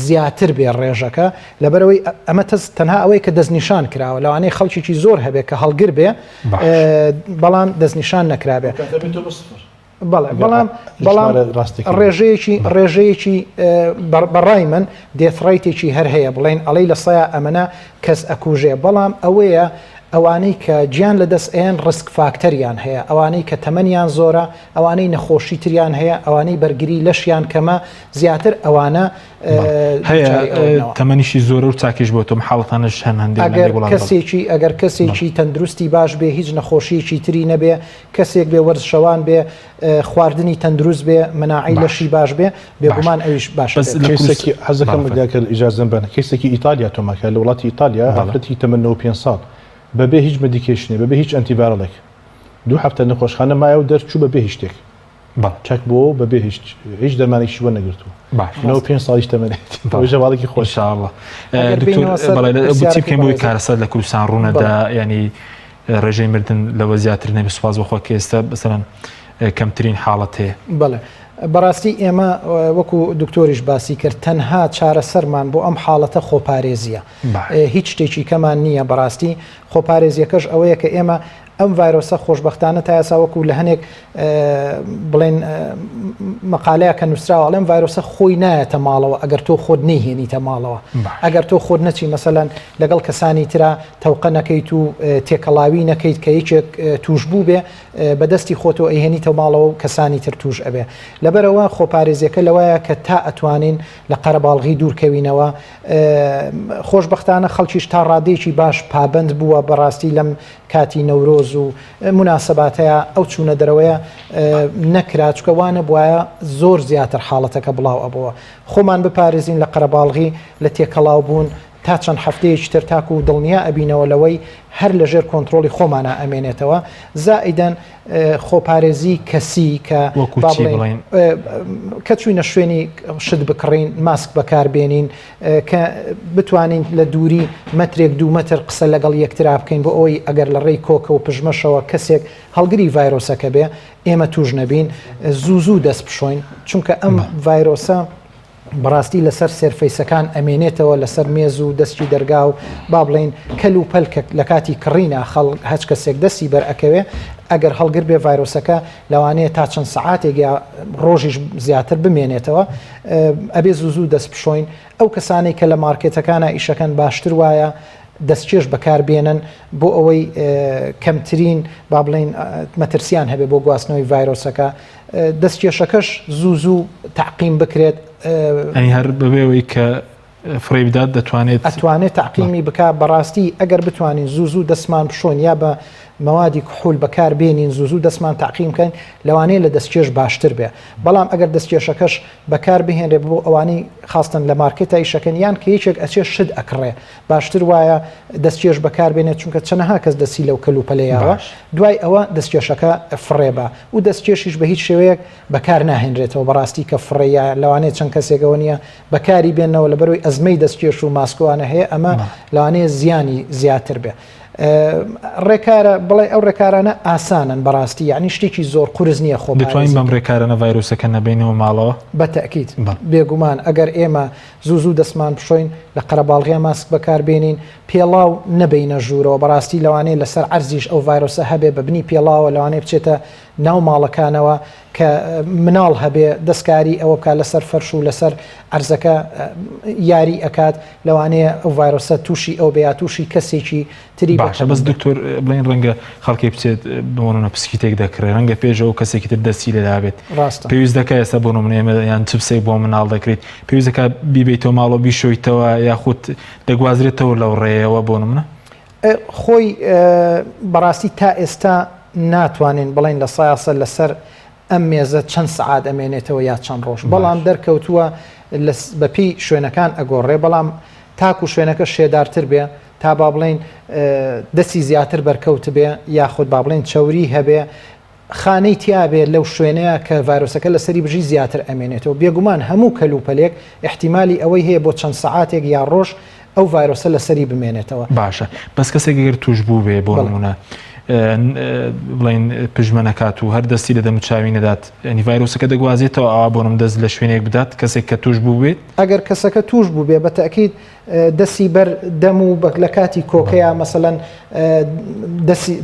زیاتر بێ ڕێژەکە لەبەرەوەی ئەمە تەس تەنها ئەوەی کە دەستنیشان کراوە لەوانەیە خەڵکێکی زۆر هەبێت کە هەڵگر بێ بەڵام دەستنیشان نەکرابێ. بەڵێ بەڵام بەڵام ڕێژەیەکی ڕێژەیەکی بەڕای من death rate ێکی هەر هەیە بڵێن ئەڵەی لە سەیا ئەمەە کەس ئەکوژێ بەڵام ئەوەیە ئەوانەی کە گیان لە دەست ئەیەن risk factor یان هەیە ئەوانەی کە تەمەنیان زۆرە ئەوانەی نەخۆشی تریان هەیە ئەوانەی بەرگری لەشیان کەمە زیاتر ئەوانە هەیە تەمەنیشی زۆرە و چاکیش بۆ تۆم حاڵەتانش هەن هەندێک کەسێکی ئەگەر کەسێکی تەندروستی باش بێ هیچ نەخۆشیەکی تری نەبێ کەسێک بێ وەرزشەوان بێ خواردنی تەندروست بێ مەناعەی لەشی باش بێ بێگومان ئەویش باش بەس لە کەیسێکی حەزەکەم دیاکە ئیجازەم بەن کەیسێکی ئیتالیا تۆمارکرا لە وڵاتی ئیتالیا ئافرەتی تەمەن 95 ساڵ بەبێ هیچ medication ێ بەبێ هیچ antiviral ێک دوو هەفتە نەخۆشخانە مایە و دەرچوو بەبێ هیچ شتێک چاک بووەوە بەبێ هیچ هیچ دەرمانێکیش وەرنەگرتووە 95 ساڵیش تەمەنێتی ئەوەش هەواڵێکی خۆش ئینشاءاللە دکتۆر بەڵێ چی بکەین بۆی کارەسات لە کوردستان ڕوونەدا ینی ڕێژەی مردن لەوە زیاتر نەبێت سوپاس بۆ خوا کە ئێستا بەسەرەن کەمترین حاڵەت هەیە. بەڵێ بەڕاستی ئێمە وەکو دکتۆریش باسی کرد تەنها چارەسەرمان بۆ ئەم حاڵەتە خۆپارێزیە هیچ شتێکی کەمان نییە بەڕاستی خۆپارێزیەکەش ئەوەیە کە ئێمە ئەم ڤایرۆسە خۆشبەختانە تا ئێستا وەکو لە هەنێک بڵێن مەقالەیە کە نووسراوە ئەڵێم ڤایرۆسە خۆی نایەتە ماڵەوە ئەگەر تۆ خۆت نەیهێنیتە ماڵەوە ئەگەر تۆ خۆت نەچی مەسەلەن لەگەڵ کەسانی ترا تەوقە نەکەیت و تێکەڵاوی نەکەیت کە یەکێک توش بوو بێ بەدەستی خۆتەوە ئەیهێنیتە ماڵەوە و کەسانی تر توش ئەبێ لەبەرەوە خۆپارێزیەکە لەوایە کە تا ئەتوانین لە قەرەباڵغی دوورکەوینەوە خۆشبەختانە خەڵکیش تا ڕادەیەکی باش پابەند بووە بەڕاستی لەم کاتی نەورۆز و موناسەباتەیا ئەو چوونە دەرەوەیە نەکرا چکە وا نەبوایە زۆر زیاتر حاڵەتەکە بڵاو ئەبۆوە خۆمان بپارێزین لە قەرەباڵغی لە تێکەڵاو بوون تا چەند هەفتەیەکی تر تاکو دڵنیا ئەبینەوە لەوەی هەر لە ژێر کۆنترۆڵی خۆمانا ئەمێنێتەوە زائیدەن خۆپارێزی کەسی کە با بڵێین کە چوینە شوێنی شت بکڕین ماسک بەکار بێنین کە بتوانین لە دووری مەترێک دوو مەتر قسە لەگەڵ یەکترا بکەین بۆ ئەوەی ئەگەر لە ڕێی کۆکە و پژمەشەوە کەسێک هەڵگری ڤایرۆسەکە بێ ئێمە توش نەبین زوو زوو دەست بشۆین چونکە ئەم ڤایرۆسە بەڕاستی لەسەر surface ەکان ئەمێنێتەوە لەسەر مێز و دەسکی دەرگا و با بڵێین کەل و پەل کە لە کاتی کڕینا خەڵ هەچ کەسێک دەستی بەر ئەکەوێ ئەگەر هەڵگر بێ ڤایرۆسەکە لەوانەیە تا چەند سەعاتێک یا ڕۆژیش زیاتر بمێنێتەوە ئەبێ زوو زوو دەست بشۆین ئەو کەسانەی کە لە مارکێتەکانا ئیشەکەن باشتر وایە دەستکێش بەکار بێنن بۆ ئەوەی کەمترین با بڵێین مەترسیان هەبێ بۆ گواستنەوەی ڤایرۆسەکە دەستکێشەکەش زوو زوو تەعقیم بکرێت. یانی هەر بەبێ ئەوەی کە فڕێی بدات دەتوانێت. ئەتوانێت تەعقیمی بکا بەڕاستی ئەگەر بتوانین زوو زوو دەستمان بشۆین یا بە مەوادی کحول بەکار بێنین زوو زوو دەستمان تەعقیم بکەین لەوانەیە لە دەستکێش باشتر بێ بەڵام ئەگەر دەستکێشەکەش بەکار بهێنرێ بۆ ئەوانەی خاستن لە مارکێتا ئیشەکەن یان کە یەکێک ئەچێ شت ئەکڕێ باشتر وایە دەستکێش بەکار بێنێت چونکە چەنەها کەس دەستی لەو کەلوپەلە یاوە دوای ئەوە دەستکێشەکە فڕێ بە و دەستکێشیش بە هیچ شێوەیەک بەکار ناهێنرێتەوە بەڕاستی کە فڕێ یا لەوانەیە چەند کەسێکەوە نییە بەکاری بێنەوە لەبەرەوەی ئەزمەی دەستکێش و ماسکوانە هەیە ئەمە لەوانەیە زیانی زیاتر بێ. ڕێکارە بڵێ ئەو ڕێکارانە ئاسانن بەڕاستی یعنی شتێکی زۆر قورس نییە خۆ دەتوانین بەم ڕێکارانە ڤایرۆسەکە نەبینەوە ماڵەوە؟ بە تەئکید بێگومان ئەگەر ئێمە زوو زوو دەستمان بشۆین لە قەرەباڵغیا ماسک بەکار بێنین پێڵاو نەبەینە ژوورەوە بەڕاستی لەوانەیە لەسەر عەرزیش ئەو ڤایرۆسە هەبێ بە بنی پێڵاوە لەوانەیە بچێتە ناو ماڵەکانەوە کە مناڵ هەبێ دەستکاری ئەوە بکات لەسەر فەرش و لەسەر عەرزەکە یاری ئەکات لەوانەیە ئەو ڤایرۆسە تووشی ئەو بێ یا تووشی کەسێکی تری باشە بەس دکتۆر بڵێن ڕەنگە خەڵکی بچێت بۆنە پسکیتێک دەکڕێ ڕەنگە پێشەوە کەسێکی تر دەستی لێدابێت ڕاستە پێویست دەکات ئێستا بۆ نمونە ئێمە یان چپسێک بۆ مناڵ دەکرێت پێویست دەکات بیبیتەوە ماڵەوە بیشۆیتەوە یاخود دەگوازرێتەوە لەو ڕێیەوە بۆ نمونە خۆی بەڕاستی تا ئێستا ناتوانین بڵێین لە سایاسە لەسەر ئەم مێزە چەند سەعات ئەمێنێتەوە یا چەند ڕۆژ بەڵام دەرکەوتووە بەپێی شوێنەکان ئەگۆڕێ بەڵام تاکو شوێنەکە شێدارتر بێ تا با بڵێین دەستی زیاتر بەرکەوت بێ یاخود با بڵێین چەوری هەبێ خانەی تیابێ لەو شوێنەیە کە ڤایرۆسەکە لەسەری بژی زیاتر ئەمێنێتەوە بێگومان هەموو کەلوپەلێک ئیحتیمالی ئەوەی هەیە بۆ چەند سەعاتێک یا ڕۆژ ئەو ڤایرۆسە لەسەری بمێنێتەوە. باشە بەس کەسێک گەر توش بوو بێ بۆ نمونە بڵین پژمە نەکات و هەر دەستی لە دەموچاوی نەدات ینی ڤایرۆسەکە دەگوازێتەوە ئاوا بۆنم دەست لە شوێنێک بدات کەسێک کە توش بوو بێت ئەگەر کەسەکە توش بوو بێ بە تەئکید دەسی بەر دەم و لە کاتی کۆکەیا مەسەلەن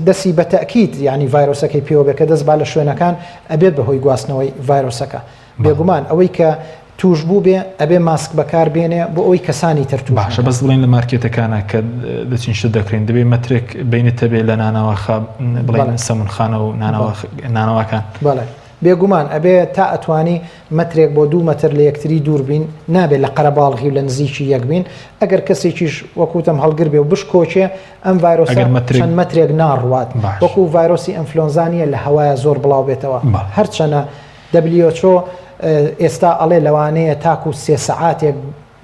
دەسی بە تەئکید یعنی ڤایرۆسەکەی پێوە بێ کە دەست با لە شوێنەکان ئەبێت بە هۆی گواستنەوەی ڤایرۆسەکە بێگومان ئەوەی کە توش بوو بێ ئەبێ ماسک بەکار بێنێ بۆ ئەوەی کەسانی تر توش باشە بەس بڵێن لە مارکێتەکانە کە دەچین شت دەکرین دەبێ مەترێک بینت هەبێ لە نانەواخە بڵێن سەمونخانە و نانەواکان بەڵێ بێگومان ئەبێ تا ئەتوانی مەترێک بۆ دوو مەتر لە یەکتری دوور بین، نابێ لە قەرەباڵغی و لە نزیکی یەک بین، ئەگەر کەسێکیش وەک وتم هەڵگر بێ و بشکۆکێ ئەم ڤایرۆسە چەند مەترێک ناڕوات، وەکو ڤایرۆسی ئەنفلۆنزا نییە لە هەوایە زۆر بڵاو بێتەوە، هەرچەنە who ئێستا ئەڵێ لەوانەیە تاکو سێ سەعاتێک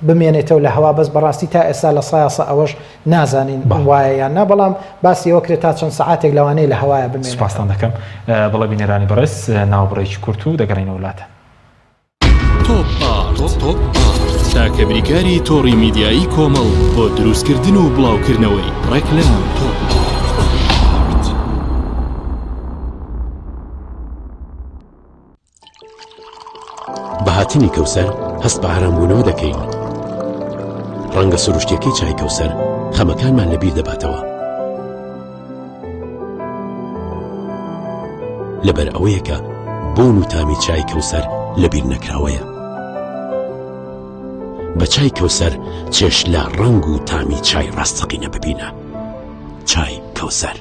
بمێنێتەوە لە هەوا بەس بەڕاستی تا ئێستا لە سایاسە ئەوەش نازانین وایە یان نا بەڵام باسی ئەوە کرێت تا چەند سەعاتێک لەوانەیە لە هەوایە بمێنێتەوە. سوپاستان دەکەم. بەڵێ بینەرانی بەڕێز ناوبڕێکی کورت و دەگەڕێینەوە لاتان. تۆپ ئارت تاکە بریکاری تۆڕی میدیایی کۆمەڵ بۆ دروستکردن و بڵاوکردنەوەی ڕێکلام. بە هاتنی کەوسەر هەست بە ئارامبوونەوە دەکەین. ڕەنگە سروشتیەکەی چای کەوسەر خەمەکانمان لەبیر دەباتەوە. لەبەر ئەوەیە کە بۆن و تامی چای کەوسەر لەبیر نەکراوەیە. بە چای کەوسەر چێش لە ڕەنگ و تامی چای ڕاستەقینە ببینە. چای کەوسەر.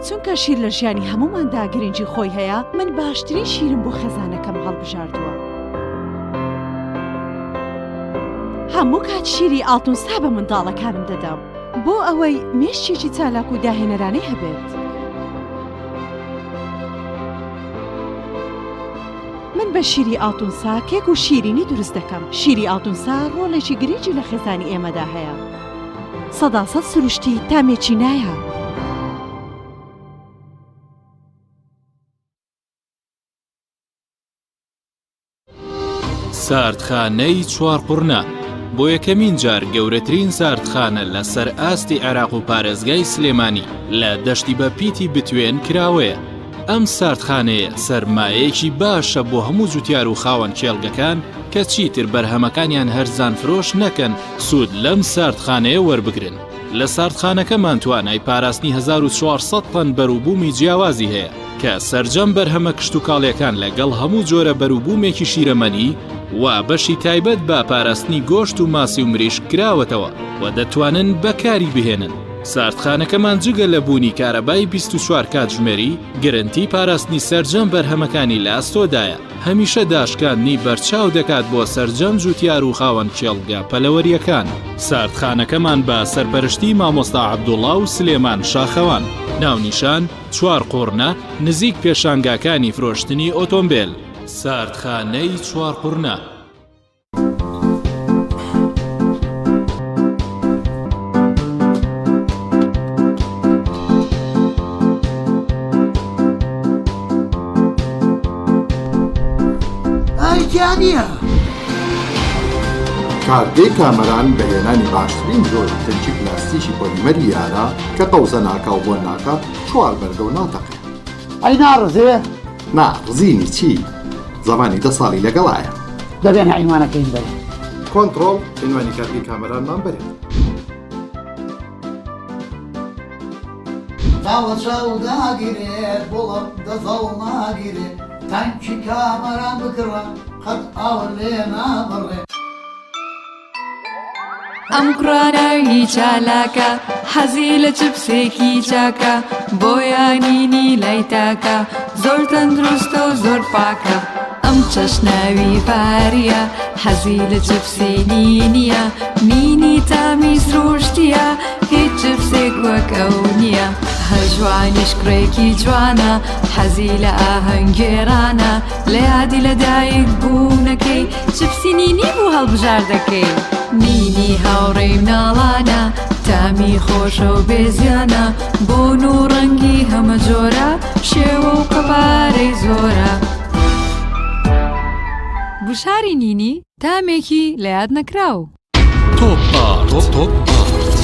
چونکە شیر لە ژیانی هەمووماندا گرنگی خۆی هەیە، من باشترین شیرم بۆ خێزانەکەم هەڵبژاردووە. هەموو کات شیری ئاڵتونسا بە منداڵەکانم دەدەم بۆ ئەوەی مێشکێکی چالاک و داهێنەرانەی هەبێت. من بە شیری ئاڵتونسا کێک و شیرینی دروست دەکەم. شیری ئاڵتونسا ڕۆڵێکی گرنگی لە خێزانی ئێمەدا هەیە. سەداسەد سروشتی، تامێکی نایاب. ساردخانەی چوارقوڕنە بۆ یەکەمین جار گەورەترین ساردخانە لە سەر ئاستی عێراق و پارێزگای سلێمانی لە دەشتی بە پیتی بتوێن کراوەیە. ئەم ساردخانەیە سەرمایەیەکی باشە بۆ هەموو جوتیار و خاوەن کێڵگەکان کە چیتر بەرهەمەکانیان هەرزان فرۆش نەکەن سوود لەم ساردخانەیە وەربگرن. لە ساردخانەکەمان توانای پاراستنی 1400 تەن بەروبوومی جیاوازی هەیە کە سەرجەم بەرهەمە کشتوکاڵیەکان لەگەڵ هەموو جۆرە بەروبوومێکی شیرەمەنی و بەشی تایبەت بە پاراستنی گۆشت و ماسی و مریشک کراوەتەوە و دەتوانن بەکاری بهێنن. ساردخانەکەمان جگە لە بوونی کارەبای 24 کاتژمێری، گرنتی پاراستنی سەرجەم بەرهەمەکانی لە ئەستۆدایە، هەمیشە داشکاندنی بەرچاو دەکات بۆ سەرجەم جوتیار و خاوەن کێڵگە پەلەوەرییەکان. ساردخانەکەمان بە سەرپەرشتی مامۆستا عەبدوڵا و سلێمان شاخەوان. ناونیشان، چوارقوڕنە، نزیک پێشانگاکانی فرۆشتنی ئۆتۆمبێل. ساردخانەی چوارقوڕنە. نییە. کارگەی کامەران بە هێنانی باشترین جۆری تەنکی پلاستیکی پۆلیمەری یارا کە قەوزە ناکا و بۆن ناکا چوار بەرگە و ناتەقێ. ئەی ناڕزێ؟ نا ڕزینی چی؟ زەمانی دە ساڵی لەگەڵایە. دەبێنە عینوانەکەیم بەرێ. کۆنتڕۆڵ عینوانی کارگەی کامەرانمان بەرێ. چاوە چاو داگیرێ گوڵم دەزەڵ ناگیرێ تانکی کامەران بکڕە قەت ئاور لێ نابڕێ. ئەم کوڕە ناوی چالاکە حەزی لە چپسێکی چاکە بۆیە نینی لای تاکە زۆر تەندروستە و زۆر پاکە ئەم چەشناوی فاریە حەزی لە چپسی نینیە نینی تامی سروشتیە هیچ چپسێک وەک ئەو نییە هەژوانیش کوڕێکی جوانە حەزی لە ئاهەنگگێڕانە لە یادی لە دایک بوونەکەی چپسی نینی بوو هەڵبژاردەکەی نینی هاوڕێی مناڵانە تامی خۆشە و بێزیانە بۆن و ڕەنگی هەمە جۆرە شێوە و قەبارەی زۆرە. گوشاری نینی تامێکی لە یاد نەکراو. تۆپ ئارت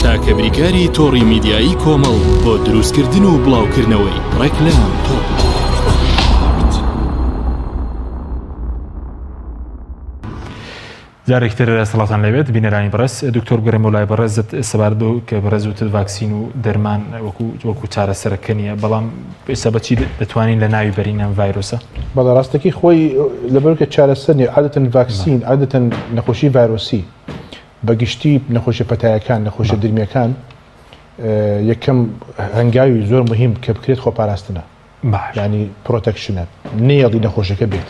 تاکە بریکاری تۆڕی میدیایی کۆمەڵ بۆ دروستکردن و بڵاوکردنەوەی ڕێکلام. تۆپ ئارت. جارێکتر سڵاتان لێبێت بینەرانی بەڕێز دکتۆر بگەڕێمەوە لای بەڕێزت سەبارەت بەو کە بەڕێز وتت ڤاکسین و دەرمان وەکو وەکو چارەسەرەکە نییە بەڵام ئێستا بەچی دەتوانین لە ناوی بەرین ئەم ڤایرۆسە؟ بەڵێ ڕاستەکەی خۆی لەبەر کە چارەسەر نیە عادەتەن ڤاکسین عادەتەن نەخۆشی ڤایرۆسی بە گشتی نەخۆشیە پەتایەکان نەخۆشیە درمیەکان یەکەم هەنگاوی زۆر مهم کە بکرێت خۆپاراستنە ینی protection ە نەیەڵی نەخۆشەکە بێت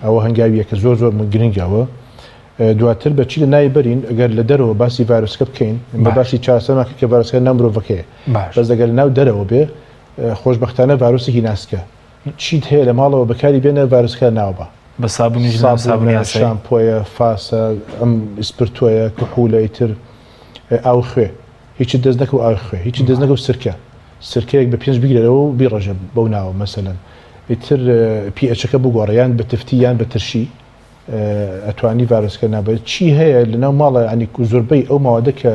ئەوە هەنگاویەکە زۆر زۆر گرنگە ئەوە دواتر بە چی لە ناوی بەرین ئەگەر لە دەرەوە باسی ڤایرۆسەکە بکەین بە باسی چارەسەرمان کرد کە ڤایرۆسەکە ناو مرۆڤەکەیە بەس ئەگەر لە ناو دەرەوە بێ خۆشبەختانە ڤایرۆسێکی ناسکە چیت هەیە لە ماڵەوە بەکاری بێنە ڤایرۆسەکە لە ناوە بە. بە سابونیش نا سابونی ئاسایی. شامپۆیە فاسە ئەم ئیسپرتۆیە کحولە ئیتر ئاو خوێ هیچت دەست نەکەو ئاوی خوێ هیچت دەست نەکەو سرکە سرکەیەک بە پێنج بگرەرەوە و بیڕێژە بەو ناوە مەسەلەن ئیتر pH ەکە بگۆڕە یان بە تفتی یان بە ترشی ئەتوانی ڤایرۆسەکە نابێت چی هەیە لەناو ماڵە ینی زۆربەی ئەو ماوەدە کە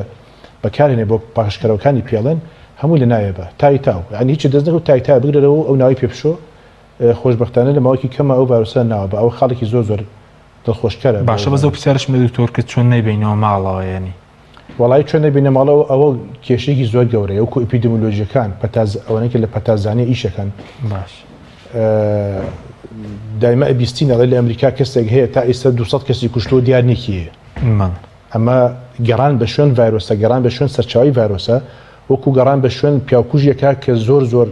بەکارهێنێ بۆ پاکژکەرەوەکانی پێڵێن هەمووی لە ناوێ بە تای تاو یعنی هیچ دەست نەکەوت تای تای بگرەرەوە ئەو ناوی پێ بشۆ خۆشبەختانە لە ماوەیەکی کەمە ئەو ڤایرۆسە ناوە بە ئەوە خاڵێکی زۆر زۆر دڵخۆشکەرە باشە بەس ئەو پرسیارەشم لە دکتۆر کرد چۆن نەیبەینەوە ماڵەوە یعنی وەڵایی چۆن نەبینە ماڵەوە ئەوە کێشەیەکی زۆر گەورەیە وەکو ئیپیدمیولۆژیەکان پەتاز ئەوانەی کە لە پەتازانیە ئیشەکەن باش دایمە ئەبیستین ئەڵێ لە ئەمریکا کەسێک هەیە تا ئێستا 200 کەسی کوشتووە دیار نییە کێیە ئەمە گەڕان بە شوێن ڤایرۆسە گەڕان بە شوێن سەرچاوی ڤایرۆسە وەکو گەڕان بە شوێن پیاوکوژێکە کە زۆر زۆر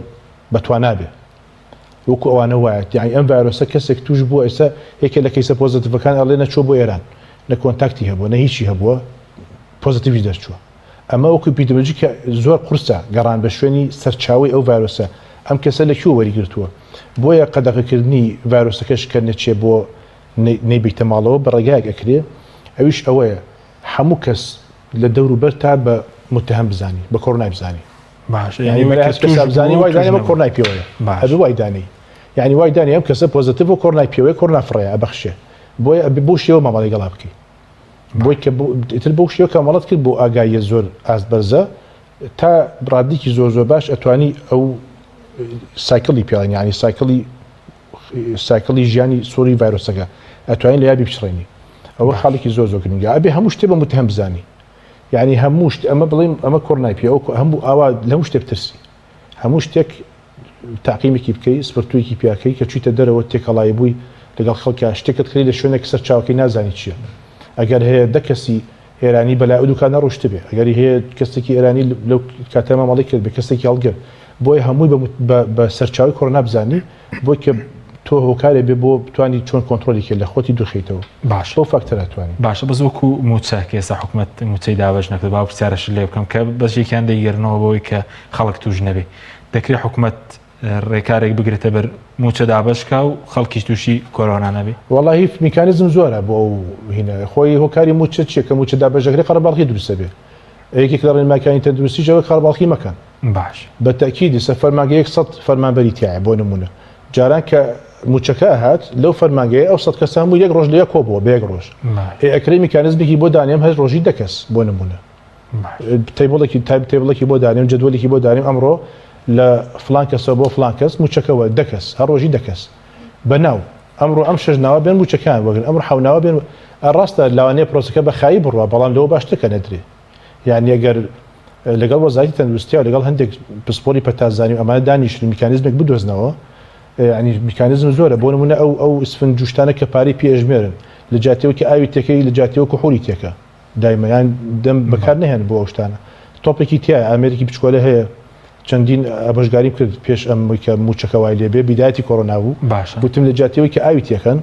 بەتوانا بێ وەکو ئەوانە وایە یانی ئەم ڤایرۆسە کەسێک توش بووە ئێستا یەکێ لە case ە positive ەکان ئەڵێ نەچووە بۆ ئێران نە contact ی هەبووە نە هیچی هەبووە positive یش دەرچووە ئەمە وەکو ئیپیدمیۆلۆجی کە زۆر قورسە گەڕان بە شوێنی سەرچاوەی ئەو ڤایرۆسە ئەم کەسە لە کوێ وەری گرتووە بۆیە قەدەغەکردنی ڤایرۆسەکەش کە نەچێ بۆ نەیبیتە ماڵەوە بە ڕێگایەک ئەکرێ ئەویش ئەوەیە هەموو کەس لە دەوروبەر تا بە متهم بزانی بە کۆرۆنای بزانی باشە یعنی یعنی بەلای کە هەر کەسا توش بزانی بوو وای توش دانێ بە نەبوو کۆرۆنای پێوەیە باشە ئەبێ وای دانێی یعنی وای دانێ ئەم کەسە positive و کۆرۆنای پێوەیە کۆرۆنا فڕەیە ئەبەخشێ بۆیە ئەبێ بەو شێوە مامەڵەی گەڵا بکەی بۆی کە ئیتر بەو شێوە کە مامەڵەت کرد بۆ ئاگاییە زۆر ئاست بەرزە تا ڕادیکی زۆر زۆر باش ئەتوانی ئەو cycle ی پێڵێن یعنی cycle ی cycle ی ژیانی سوڕی ڤایرۆسەکە ئەتوانی لە یابی بچڕێنی ئەوە خاڵێکی زۆر زۆر گرنگە ئەبێ هەموو شتێ بە متهم بزانی یانی هەموو شت ئەمە بڵێم ئەمە کۆرنای پێ ئەو هەموو ئاوا لە هەموو شتێک بترسی هەموو شتێک تاقیمێکی بکەی سپرتوویەکی پیاکەی کە چوویتە دەرەوە تێکەڵایی بووی لەگەڵ خەڵکە شتێکت کڕی لە شوێنێک سەر چاوەکەی نازانی چییە ئەگەر هەیە دە کەسی ئێرانی بەلای ئەو دوکانە ڕۆشتبێ ئەگەری هەیە کەسێکی ئێرانی لەو کاتە مامەڵەی کردبێ کەسێکی هەڵگر بۆیە هەمووی بە سەرچاوی کۆرۆنا بزانی بۆی کە تۆ هۆکارێ بێ بۆ بتانی چۆن کۆنترۆلی کەی لە خۆتی دوورخەیتەوە باشە بەو فاکتەرە توانی. باشە بەس وەکو موچە کە ئێستا حکومەت موچەی دابەش نەکرد با پرسیارەشت لێ بکەم کە بەشێکیان دەیگەرنەوە بەوەی کە خەڵک توش نەبێ دەکرێت حکومەت ڕێکارێک بگرێتە بەر موچە دابەش کا و خەڵکیش تووشی کۆرۆنا نەبێ؟ وەڵاهی میکانیزم زۆرە بۆ ئەو هینە خۆی هۆکاری موچە چیە کە موچە دابەش دەکرێت قەرەباڵغی دروست دەبێ یەکێک لە ڕێنماکانی تەندروستیش ئەوەیە قەرەباڵخی مەکەن باش. بە تەئکید ئیستا فەرمانگەیەک سەت فەرمانبەری تیایە بۆ نموونە جاران کە. موچەکە ئەهات لەو فەرمانگەیە ئەو سەد کەسە هەموو یەک ڕۆژ لە یەک کۆبووە بە یەک ڕۆژ ئێ ئەکرێ میکانزمێکی بۆ دانێم هەر ڕۆژی دە کەس بۆ نمونە table ێکی تایب table ێکی بۆ دانێم جەدوەلێکی بۆ دانێم ئەمڕۆ لە فلان کەسەوە بۆ فلان کەس موچەکەوە دە کەس هەر ڕۆژی دە کەس بە ناو ئەمڕۆ ئەم شەش ناوە بێن موچەکان وەگرن ئەمڕۆ حەو ناوە بێن ڕاستە لەوانەیە پرۆسەکە بە خایی بڕوا بەڵام لەوە باشتر کە نەدرێ یانی ئەگەر لەگەڵ وەزارەتی تەندروستیا و لەگەڵ هەندێک پسپۆری پەتازانی و ئەمانە دانیشن و میکانیزمێک بدۆزنەوە یعنی میکانیزم زۆرە بۆ نمونە ئەو ئەو ئیسفنج و شتانە کە پارەی پێ ئەژمێرن لە جیاتیەوە کە ئاوی تێکەی لە جیاتیەوە کحولی تێکە دایمە یان دەم بەکار نەهێن بۆ ئەو شتانە تۆپێکی تایە ئامێرێکی بچکۆلە هەیە چەندین ئامۆژگاریم کرد پێش ئەم کە موچەکە وای لێبێ بیدایەتی کۆرۆنا بوو باشە وتم لە جیاتیەوەی کە ئاوی تێکەن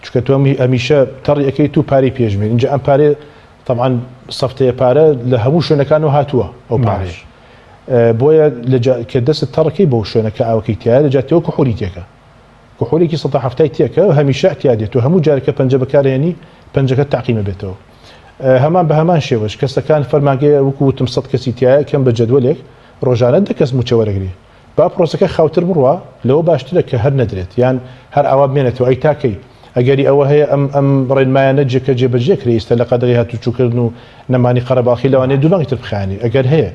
چونکە تۆ هەمیشە تەڕی ئەکەیت و پارەی پێژمێن اینجا ئەم پارەیە تەبعەن سەفتەیە پارە لە هەموو شوێنەکانەوە هاتووە ئەو پارەیە بۆیە کە دەست تەڕەکەی بەو شوێنە کە ئاوەکەی تایە لە جاتیەوە کحولی تێکە کحولێکی 170 تێکە هەمیشە تیا دێت و هەموو جارێکە پەنجە بەکارهێنی پەنجەکە تاقیمە بێتەوە هەمان بە هەمان شێوەش کەسەکان فەرمانگەیە وەکو وتم 100 کەسی تایە کەم بە جەدوەلێک ڕۆژانە دە کەس موچە وەرەگری با پرۆسەکە خاوتر بڕوا لەوە باشترە کە هەر نەدرێت یان هەر ئاوا بمێنێتەوە ئەی تا کەی؟ ئەگەری ئەوە هەیە ئەم ئەم ڕێنمایانە جێ کە جێبەجێ کرێ ئیستە لە قەدەغەی هاتوچوکردن و نەمانی قەرەباڵخی لەوانەیە دوو مانگی تر بخایەنی ئەگەر هەیە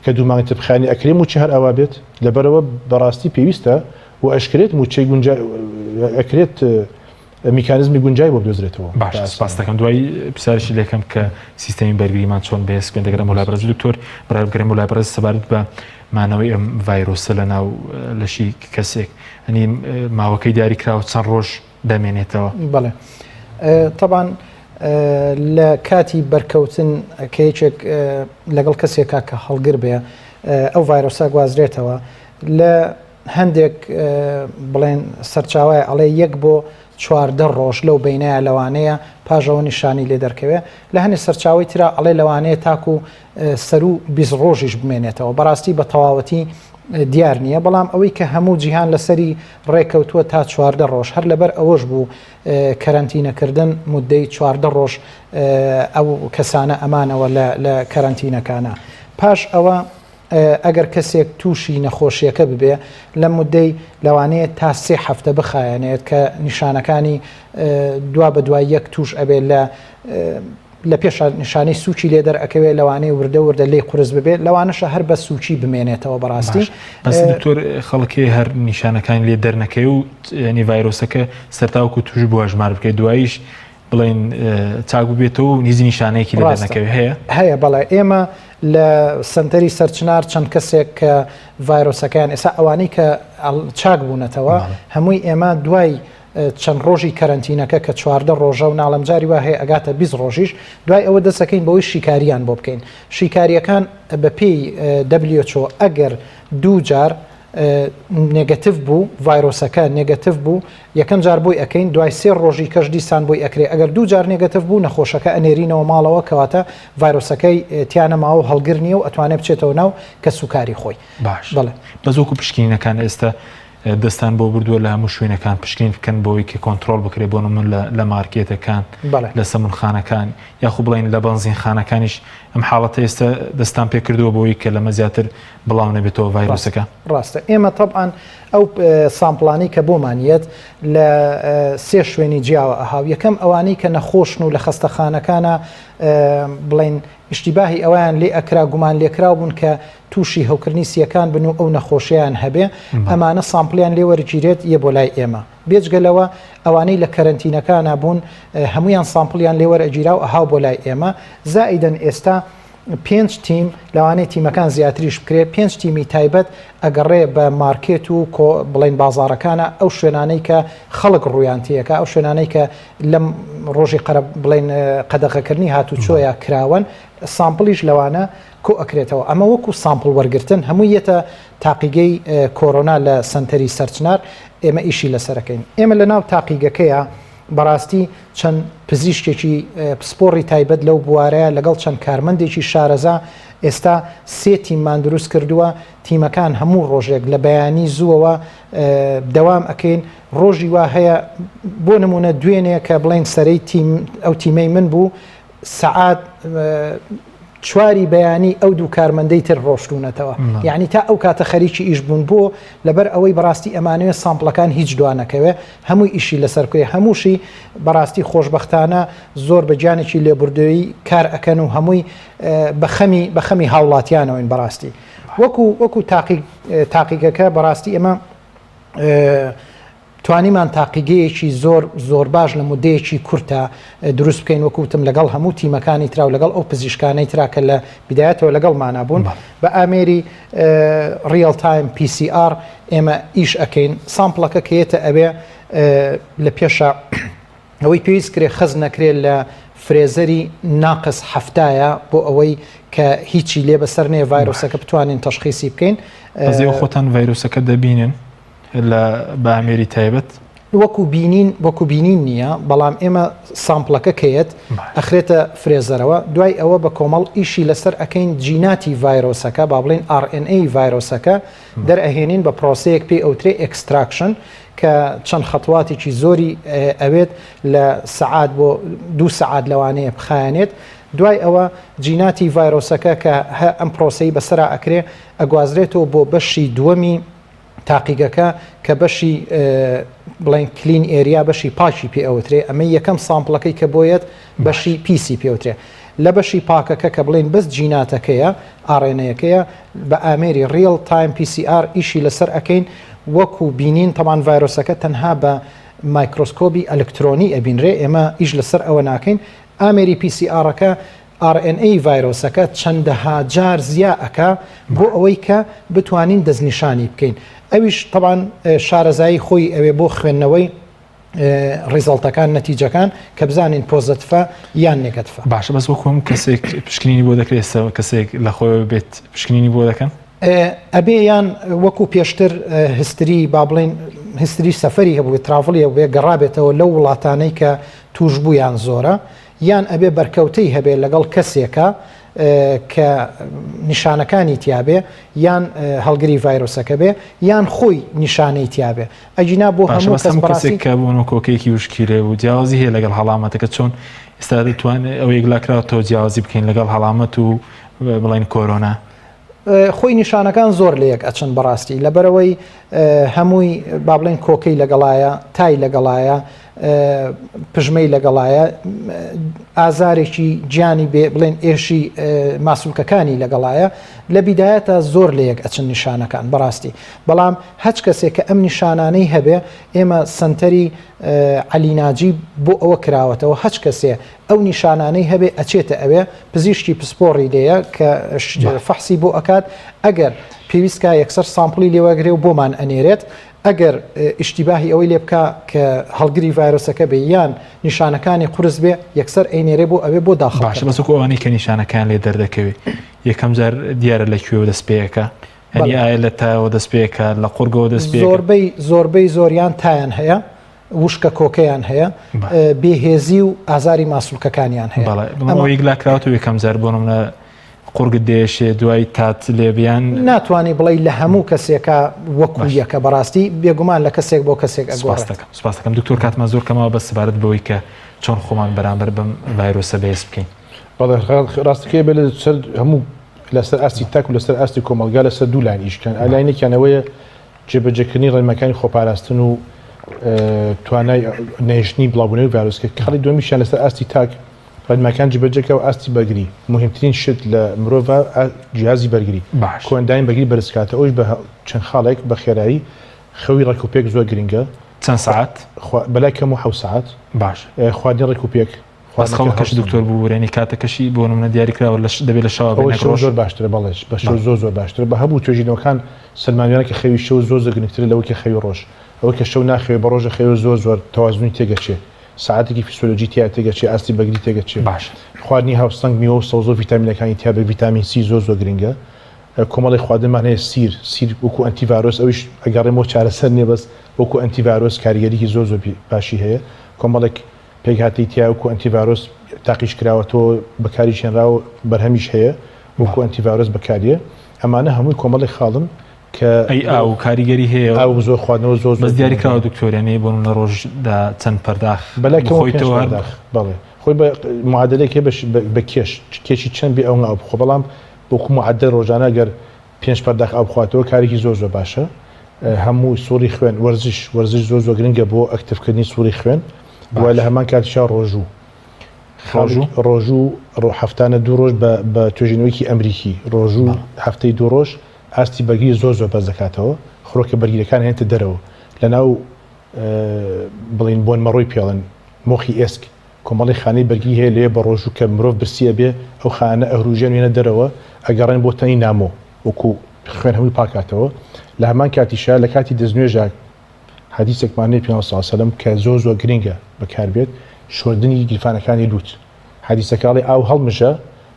کە دوو مانگی تر بخایەنی ئەکرێ موچە هەر ئاوا بێت لەبەرئەوە بەڕاستی پێویستە و ئەشکرێت موچەی گونجا ئەکرێت میکانزمی گونجای بۆ بدۆزرێتەوە. باشە سپاست دەکەم دوای پرسیارێکی لێکەم کە سیستەمی بەرگریمان چۆن بەهێز بکەین دەگەرم وەلای بەڕێز دکتۆر برای بگەرم وەلای بەڕێز سەبارەت بە مانەوەی ئەم ڤایرۆسە لە ناو لەشی کەسێک ئەنی ماوەکەی دیاری کراوە چەند ڕۆژ دەمێنێتەوە بەڵێ تەبان لە کاتی بەرکەوتن کە یەکێک لەگەڵ کەسێکا کە هەڵگر بێ ئەو ڤایرۆسە گوازرێتەوە لە هەندێک بڵێن سەرچاوەیە ئەڵێ یەک بۆ 14 ڕۆژ لەو بینایە لەوانەیە پاژەوە نیشانی لێ دەرکەوێ لە هەنێ سەرچاوی ترا ئەڵێ لەوانەیە تاکو سەرو 20 ڕۆژیش بمێنێتەوە بەڕاستی بە تەواوەتی دیار نییە بەڵام ئەوەی کە هەموو جیهان لەسەری ڕێکەوتووە تا 14 ڕۆژ هەر لەبەر ئەوەش بوو کەرەنتینەکردن مدەی 14 ڕۆژ ئەو کەسانە ئەمانەوە لە کەرەنتینەکانە پاش ئەوە ئەگەر کەسێک تووشی نەخۆشیەکە ببێ لەم مدەی لەوانەیە تا سێ هەفتە بخایەنێت کە نیشانەکانی دوا بە دوای یەک توش ئەبێت لە لە پێش نیشانەی سوچی لێ دەرئەکەوێت لەوانەیە وردە وردە لێی قورس ببێت لەوانەشە هەر بە سوچی بمێنێتەوە بەڕاستی بەس دکتۆر خەڵکی هەر نیشانەکانی لێ دەرنەکەی و ینی ڤایرۆسەکە سەرتاوکو توش بووە ژمار بکەیت دواییش بڵێن چاک ببێتەوە و نیزی نیشانەیەکی لێ دەرنەکەوێ هەیە؟ هەیە بەڵێ ئێمە لە سەنتەری سەرچنار چەند کەسێک کە ڤایرۆسەکەیان ئێستا ئەوانەی کە چاک بوونەتەوە هەمووی ئێمە دوای چەند ڕۆژی کەرەنتینەکە کە 14 ڕۆژە و ناڵم جاری وا هەیە ئەگاتە 20 ڕۆژیش دوای ئەوە دەسەکەین بەوەی شیکاریان بۆ بکەین شیکاریەکان بە پێی WHO ئەگەر دوو جار negative بوو ڤایرۆسەکە negative بوو یەکەم جار بۆی ئەکەین دوای سێ ڕۆژی کەش دیسان بۆی ئەکرێ ئەگەر دوو جار negative بوو نەخۆشەکە ئەنێرینەوە ماڵەوە کەواتە ڤایرۆسەکەی تیانەماوە و هەڵگر نییە و ئەتوانێت بچێتەوە ناو کەسوکاری خۆی باش بەڵێ بەس وەکو پشکنینەکان ئێستا دەستان بۆ بردووە لە هەموو شوێنەکان پشکنین بکەن بۆی کە کۆنترۆڵ بکرێت بۆ نمون لە مارکێتەکان لە سەمونخانەکان یاخو بڵین لە بەنزینخانەکانیش ئەم حاڵەتە ئێستا دەستان پێکردووە بۆی کە لەمە زیاتر بڵاو نەبێتەوە ڤایرۆسەکە. ڕاستە ئێمە تەبعەن ئەو sample انەی کە بۆمان یەت لە سێ شوێنی جیاوە ئەهاو یەکەم ئەوانەی کە نەخۆشن و لە خەستەخانەکانە بڵین ئیشتیباهی ئەویان لێ ئەکرا گومان لێکراو بوون کە تووشی هەوکردنی سیەکان بن و ئەو نەخۆشیان هەبێ ئەمانە sample یان لێوەرگیرێت یە بۆ لای ئێمە بێجگە لەوە ئەوانەی لە کەرەنتینەکانە بوون هەمویان sample یان لێوەرەگیرا و ئەهاو بۆ لای ئێمە زائیدەن ئێستا پێنج تیم، لەوانەیە تیمەکان زیاتریش بکرێ، پێنج تیمی تایبەت ئەگەڕێ بە مارکێت و کۆ بڵێین بازاڕەکانە، ئەو شوێنانەی کە خەڵک ڕوویان تێیەکا، ئەو شوێنانەی کە لەم ڕۆژی قەرە بڵێین قەدەغەکردنی هاتوچۆیا کراوەن، sample یش لەوانە کۆ ئەکرێتەوە. ئەمە وەکوو sample وەرگرتن هەمووی یەتە تاقیگەی کۆرۆنا لە سەنتەری سەرچنار، ئێمە ئیشی لەسەر ئەکەین. ئێمە لەناو تاقیگەکەیا بەڕاستی چەند پزیشکێکی پسپۆڕی تایبەت لەو بوارەیە لەگەڵ چەند کارمەندێکی شارەزا ئێستا سێ تیممان دروست کردووە تیمەکان هەموو ڕۆژێک لە بەیانی زووەوە دەوام ئەکەین ڕۆژی وا هەیە بۆ نمونە دوێنێ کە بڵێن سەرەی تیم ئەو تیمەی من بوو سەعات. چواری بەیانی ئەو دوو کارمەندەی تر ڕۆشتوونەتەوە یعنی تا ئەو کاتە خەریکی ئیش بوون بۆ لەبەر ئەوەی بەڕاستی ئەمانەوێ sample ەکان هیچ دوا نەکەوێ هەمووی ئیشی لەسەر بکرێ هەمووشی بەڕاستی خۆشبەختانە زۆر بە گیانێکی لێبوردەیی کار ئەکەن و هەمووی بە خەمی بە خەمی هاوڵاتیانەوەین بەڕاستی وەکو وەکو تاقی تاقیگەکە بەڕاستی ئێمە توانیمان تاقیگەیەکی زۆر زۆر باش لە مودەیەکی کورتا دروست بکەین وەکو وتم لەگەڵ هەموو تیمەکانی ترا و لەگەڵ ئەو پزیشکانەی ترا کە لە بیدایەتەوە لەگەڵمانا بوون بە ئامێری real time PCR ئێمە ئیش ئەکەین sample ەکە کە یەتە ئەوێ لە پێشە ئەوەی پێویست کرێ خەز نەکرێت لە freezer ی ناقس هەفتایە بۆ ئەوەی کە هیچی لێ بەسەر نێ ڤایرۆسەکە بتوانین تەشخیسی بکەین. بەس خۆتان ڤایرۆسەکە دەبینن؟ لە بە ئامێری تایبەت؟ وەکو بینین وەکو بینین نییە بەڵام ئێمە sample ەکە کەیەت ئەخرێتە freezer ەوە دوای ئەوە بە کۆمەڵ ئیشی لەسەر ئەەکەین جیناتی ڤایرۆسەکە با بڵین RNA ڤایرۆسەکە دەرئەهێنین بە پرۆسەیەک پێی ئەوترێ extraction کە چەند خەتواتێکی زۆری ئەوێت لە سەعات بۆ دوو سەعات لەوانەیە بخایەنێت دوای ئەوە جیناتی ڤایرۆسەکە کە ئەم پرۆسەی بەسەرا ئەکرێ ئەگوازرێتەوە بۆ بەشی دووەمی تاقیگەکە کە بەشی بڵێن clean area بەشی پاکی پێ ئەوترێ ئەمە یەکەم sample ەکەی کە بۆیەت بەشی پیسی پێوترێ لە بەشی پاکەکە کە بڵێن بەس جیناتەکەیە RNA یەکەیە بە ئامێری real time PCR ئیشی لەسەر ئەەکەین وەکو بینین تەمان ڤایرۆسەکە تەنها بە مایکرۆسکۆبی ئەلکترۆنی ئەبینرێ ئێمە ئیش لەسەر ئەوە ناکەین ئامێری PCR ەکە RNA ڤایرۆسەکە چەندەها جار زیا ئەکا بۆ ئەوەی کە بتوانین دەستنیشانی بکەین ئەویش تەبان شارەزایی خۆی ئەوێ بۆ خوێندنەوەی result ەکان نەتیجەکان کە بزانین positive ە یان negative ە. باشە بەس وەکو هەموو کەسێک پشکنینی بۆ دەکرێت ئێستا کەسێک لە خۆیەوە بێت پشکنینی بۆ دەکەن؟ ئەبێ یان وەکو پێشتر history با بڵێین history سەفەری هەبووێت travel ی هەبووێت گەڕابێتەوە لەو وڵاتانەی کە تووشبوویان زۆرە یان ئەبێ بەرکەوتەی هەبێ لەگەڵ کەسێکا کە نیشانەکانی تیابێ یان هەڵگری ڤایرۆسەکە بێ یان خۆی نیشانەی تیابێ ئەگینا بۆ هەموو کەس بەڕاستی کە بۆ کۆکەیەکی وشکی لێ بوو جیاوازی هەیە لەگەڵ هەڵامەتەکە چۆن ئێستا دەتوانێت ئەو یەکلاکراوەتەوە جیاوازی بکەین لەگەڵ هەڵامەت و بڵێن کۆرۆنا خۆی نیشانەکان زۆر لە یەک ئەچن بەڕاستی لەبەرەوەی هەمووی با بڵێن کۆکەی لەگەڵایە تای لەگەڵایە پژمەی لەگەڵایە ئازارێکی گیانی بێ بڵێن ئێشی ماسولکەکانی لەگەڵایە لە بیدایەتە زۆر لە یەک ئەچن نیشانەکان بەڕاستی بەڵام هەچ کەسێک کە ئەم نیشانانەی هەبێ ئێمە سنتەری عەلی ناجی بۆ ئەوە کراوەتەوە هەچ کەسێ ئەو نیشانانەی هەبێ ئەچێتە ئەوێ پزیشکی پسپۆڕی لێیە کە فەحسی بۆ ئەکات ئەگەر پێویستکا یەکسەر sample ی لێوەگرێ و بۆمان ئەنێرێت ئەگەر ئیشتیباهی ئەوەی لێ بکا کە هەڵگری ڤایرۆسەکە بێ یان نیشانەکانی قورس بێ یەکسەر ئەینێرێ بۆ ئەوێ بۆ داخڵ باشە بەس وەکو ئەوانەی کە نیشانەکان لێ دەردەکەوێ یەکەم جار دیارە لە کوێوە دەست پێەکە هەنی ئایا لە تاوە دەست پێکە لە قورگەوە دەست پێ زۆربەی زۆربەی زۆریان تایان هەیە وشکە کۆکەیان هەیە بێهێزی و ئازاری ماسولکەکانیان هەیە ئەمە یەکلاکراوەتەوە یەکەم جار بۆ نمونە قوڕگت دێشێ دوای تات لێبیان ناتوانانی بڵێ لە هەموو کەسێکە وەکو یەکە بەڕاستی بێگومان لە کەسێک بۆ کەسێک ئەگۆڕێت سپاستەکەم دکتۆر کاتمان زۆر کەمەوە بە سەبارەت بەوەی کە چۆن خۆمان بەرامبەر بەم ڤایرۆسە بەهێز بکەین. بەڵێ ڕاستەکەی بێ لەسەر هەموو لەسەر ئاستی تاک و لەسەر ئاستی کۆمەڵگا لەسەر دوو لاین ئیش بکەن لایەنێکیان ئەوەیە جێبەجێکردنی ڕێنماکانی خۆپاراستن و توانای نەهێشتنی بڵاوبوونەوەی ڤایرۆسەکە خاڵی دووەمیشیان لەسەر ئاستی تاک ڕێنماکان جێبەجێکە و ئاستی بەرگری موهیمترین شت لە مرۆڤ جیهازی بەرگری باش کۆئەندامی بەرگری بەرزکاتە ئەویش بە چەند خاڵێک بە خێرایی خەوی ڕێک و پێک زۆر گرنگە چەند سەعات؟ بەلای کەم و حەوت سەعات باش خواردنی ڕێک و پێک بەس خەوەکەش دکتۆر ببورێنی کاتەکەشی بۆ نمونە دیاری کراوە لە دەبێت لە شەوە بێ شەو زۆر باشترە بەڵێ بە شەو زۆر زۆر باشترە بە هەبوو توێژینەوەکان سەلماندویانە کە خەوی شەو زۆر زۆر گرنگترە لەوەی کە خەوی ڕۆژ ئەوەی کە شەو ناخەوێ بە ڕۆژە خەوێ زۆر زۆر تەوازنی تێگەچێ سەعاتێکی فیسۆلۆجی تیا تێگەچێ ئاستی بەرگری تێگەچێ باشە خواردنی هاوسەنگ میوە و سەوزە و ڤیتامینەکانی تیا بێ ڤیتامین سی زۆر زۆر گرنگە کۆمەڵی خواردنمان هەیە سیر سیر وەکو ئەنتی ڤایرۆس ئەویش ئەگەڕێمەوە چارەسەر نییە بەس وەکو ئەنتی ڤایرۆس کاریگەریی زۆر زۆر باشی هەیە کۆمەڵێک پێکهاتەی تیایە وەکو ئەنتی ڤایرۆس تاقیش کراوەتەوە بەکاریش هێنراوە بەرهەمیش هەیە وەکو ئەنتی ڤایرۆس بەکاریە ئەمانە هەمووی کۆمەڵێک خاڵن کە ئەی ئاو کاریگەری هەیە ئاو زۆر خواردنەوە زۆر بەس دیاری کراوە دکتۆر یانی بۆ نمونە ڕۆژدا چەند پەرداخ بەلای کەمەوە پێنج پەرداخ بەڵێ. خۆی بە معادلێک هەیە بە کێش کێشی چەند بێ ئەو ئاو بخۆ بەڵام وەکو معدل ڕۆژانە گەر پێنج پەرداخ ئاو بخواتەوە کارێکی زۆر زۆر باشە هەموو سوڕی خوێن وەرزش وەرزش زۆر زۆر گرنگە بۆ ئەکتیڤکردنی سوڕی خوێن و لە هەمان کاتیشا ڕۆژوو ڕۆژوو ڕۆژوو ڕۆ هەفتانە دوو ڕۆژ بە بە توێژینەوەیەکی ئەمریکی ڕۆژوو هەفتەی دوو ڕۆژ ئاستی بەرگری زۆر زۆر بەرز دەکاتەوە خرۆکە بەرگیرەکان هێنتە دەرەوە لەناو بڵین بۆن مەڕۆی پێڵن مۆخی ئێسک کۆمەڵی خانەی بەرگری هەیە لەوێ بە ڕۆژوو کە مرۆڤ برسی ئەبێ ئەو خانانە ئەهروژێن وێنە دەرەوە ئەگەڕێن بۆ تەنی نامۆ وەکو خوێن هەمووی پاکاتەوە لە هەمان کاتیشا لە کاتی دەستنوێژا حەدیسێکمان هەیە پێغەمبەر صلی اللە علیە وسلم کە زۆر زۆر گرنگە بەکاربێت شۆردنی گیرفانەکانی لوت حەدیسەکە ئەڵێ ئاو هەڵمژە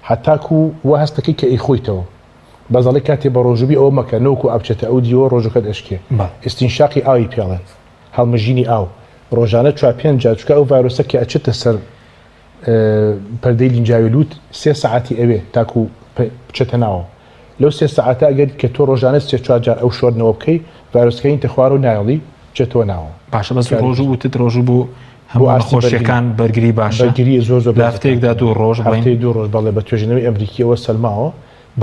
هەتاکو وا هەست دەکەی کە ئەیخۆیتەوە بەس ئەڵێ کاتێ بە ڕۆژوو بی ئەوە مەکە نەوەکو ئاو بچێتە ئەو دیوە ڕۆژەکەت ئەشکێ ئیستینشاقی ئاوی پێڵێن هەڵمژینی ئاو ڕۆژانە چوار پێنج جار چونکە ئەو ڤایرۆسە کە ئەچێتە سەر پەردەی لینجاوی لوت سێ سەعاتی ئەوێ تاکو بچێتە ناوەوە لەو سێ سەعاتە ئەگەر کە تۆ ڕۆژانە سێ چوار جار ئەو شۆردنەوە بکەی ڤایرۆسەکە هینتە خوارەوە نایەڵی بچێتەوە ناوەوە. باشە بەس ڕۆژوو وتت ڕۆژوو بۆ هەموو نەخۆشیەکان بەرگری باشە بەرگری زۆر زۆر لە هەفتەیەکدا دوو ڕۆژ بڵێین هەفتەی دوو ڕۆژ بەڵێ بە توێژینەوەی ئەمریکیەوە سەلماوە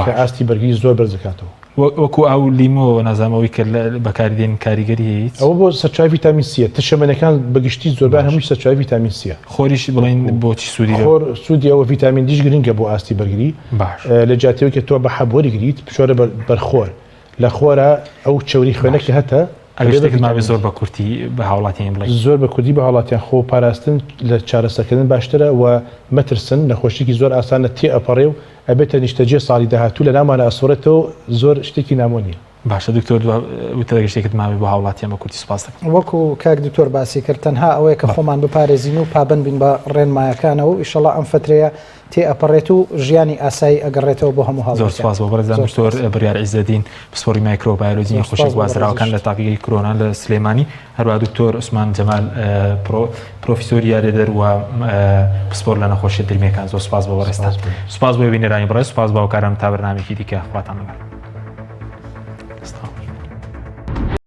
کە ئاستی بەرگری زۆر بەرز دەکاتەوە. وەکو ئاو لیمۆ نازانم ئەوەی کە بەکاری دێنن کاریگەری هەیە هیچ؟ ئەوە بۆ سەرچاوەی ڤیتامین سیە ترشەمەنیەکان بەگشتی زۆربەیان هەمووی سەرچاوەی ڤیتامین سیە. خۆریش بڵێین بۆچی سوودی لە. خۆر سوودی ئەوە ڤیتامین دیش گرنگە بۆ ئاستی بەرگری باش. لە جیاتی ئەوەی کە تۆ بە حەب وەریگریت بچۆرە بەر خۆر لە خۆرا ئەو چەوری خوێنە کە هەتە ئەگەر شتێکت مابێ زۆر بە کورتی بە هاوڵاتیان بڵێی. زۆر بە کوردی بە هاوڵاتیان خۆ پاراستن لە چارەسەرکردن باشترە و مەترسن نەخۆشیکی زۆر ئاسانە تێ ئەپەڕێ و ئەبێتە نیشتەجێ ساڵی داهاتوو لەناومانا ئەسوڕێتەوە زۆر شتێکی نامۆ نیە. باشە دکتۆر دوا وتە ئەگەر شتێکت مابێ بۆ هاوڵاتیان بە کورتی سوپاست دەکەم. وەکو کاک دکتۆر باسی کرد تەنها ئەوەیە کە خۆمان بپارێزین و پابەند بین بە ڕێنمایەکانەوە و ئیشەڵا ئەم فەترەیە تێ ئەپەڕێت و ژیانی ئاسایی ئەگەڕێتەوە بۆ هەموو زۆر هاوڵاتیان. سوپاس بۆ بەڕێزان زۆر دکتۆر سوپاس. بڕیار عیزەدین پسپۆڕی مایکرۆبایۆلۆجی زۆر نەخۆشیە سوپاس بۆ گوازراوەکان لە بەڕێزیشت. تاقیگەی کرۆنا لە سلێمانی هەروەها دکتۆر عوسمان جەمال پرۆفیسۆری یاریدەدەر و پسپۆر لە نەخۆشیە درمیەکان زۆر سوپاس بۆ بەڕێزتان. سوپاس بۆ. سوپاس بۆ بینەرانی بەڕێز سوپاس بۆ هاوکارانم تا بەرنامەیەکی دیکە خواتان لەگەڵ.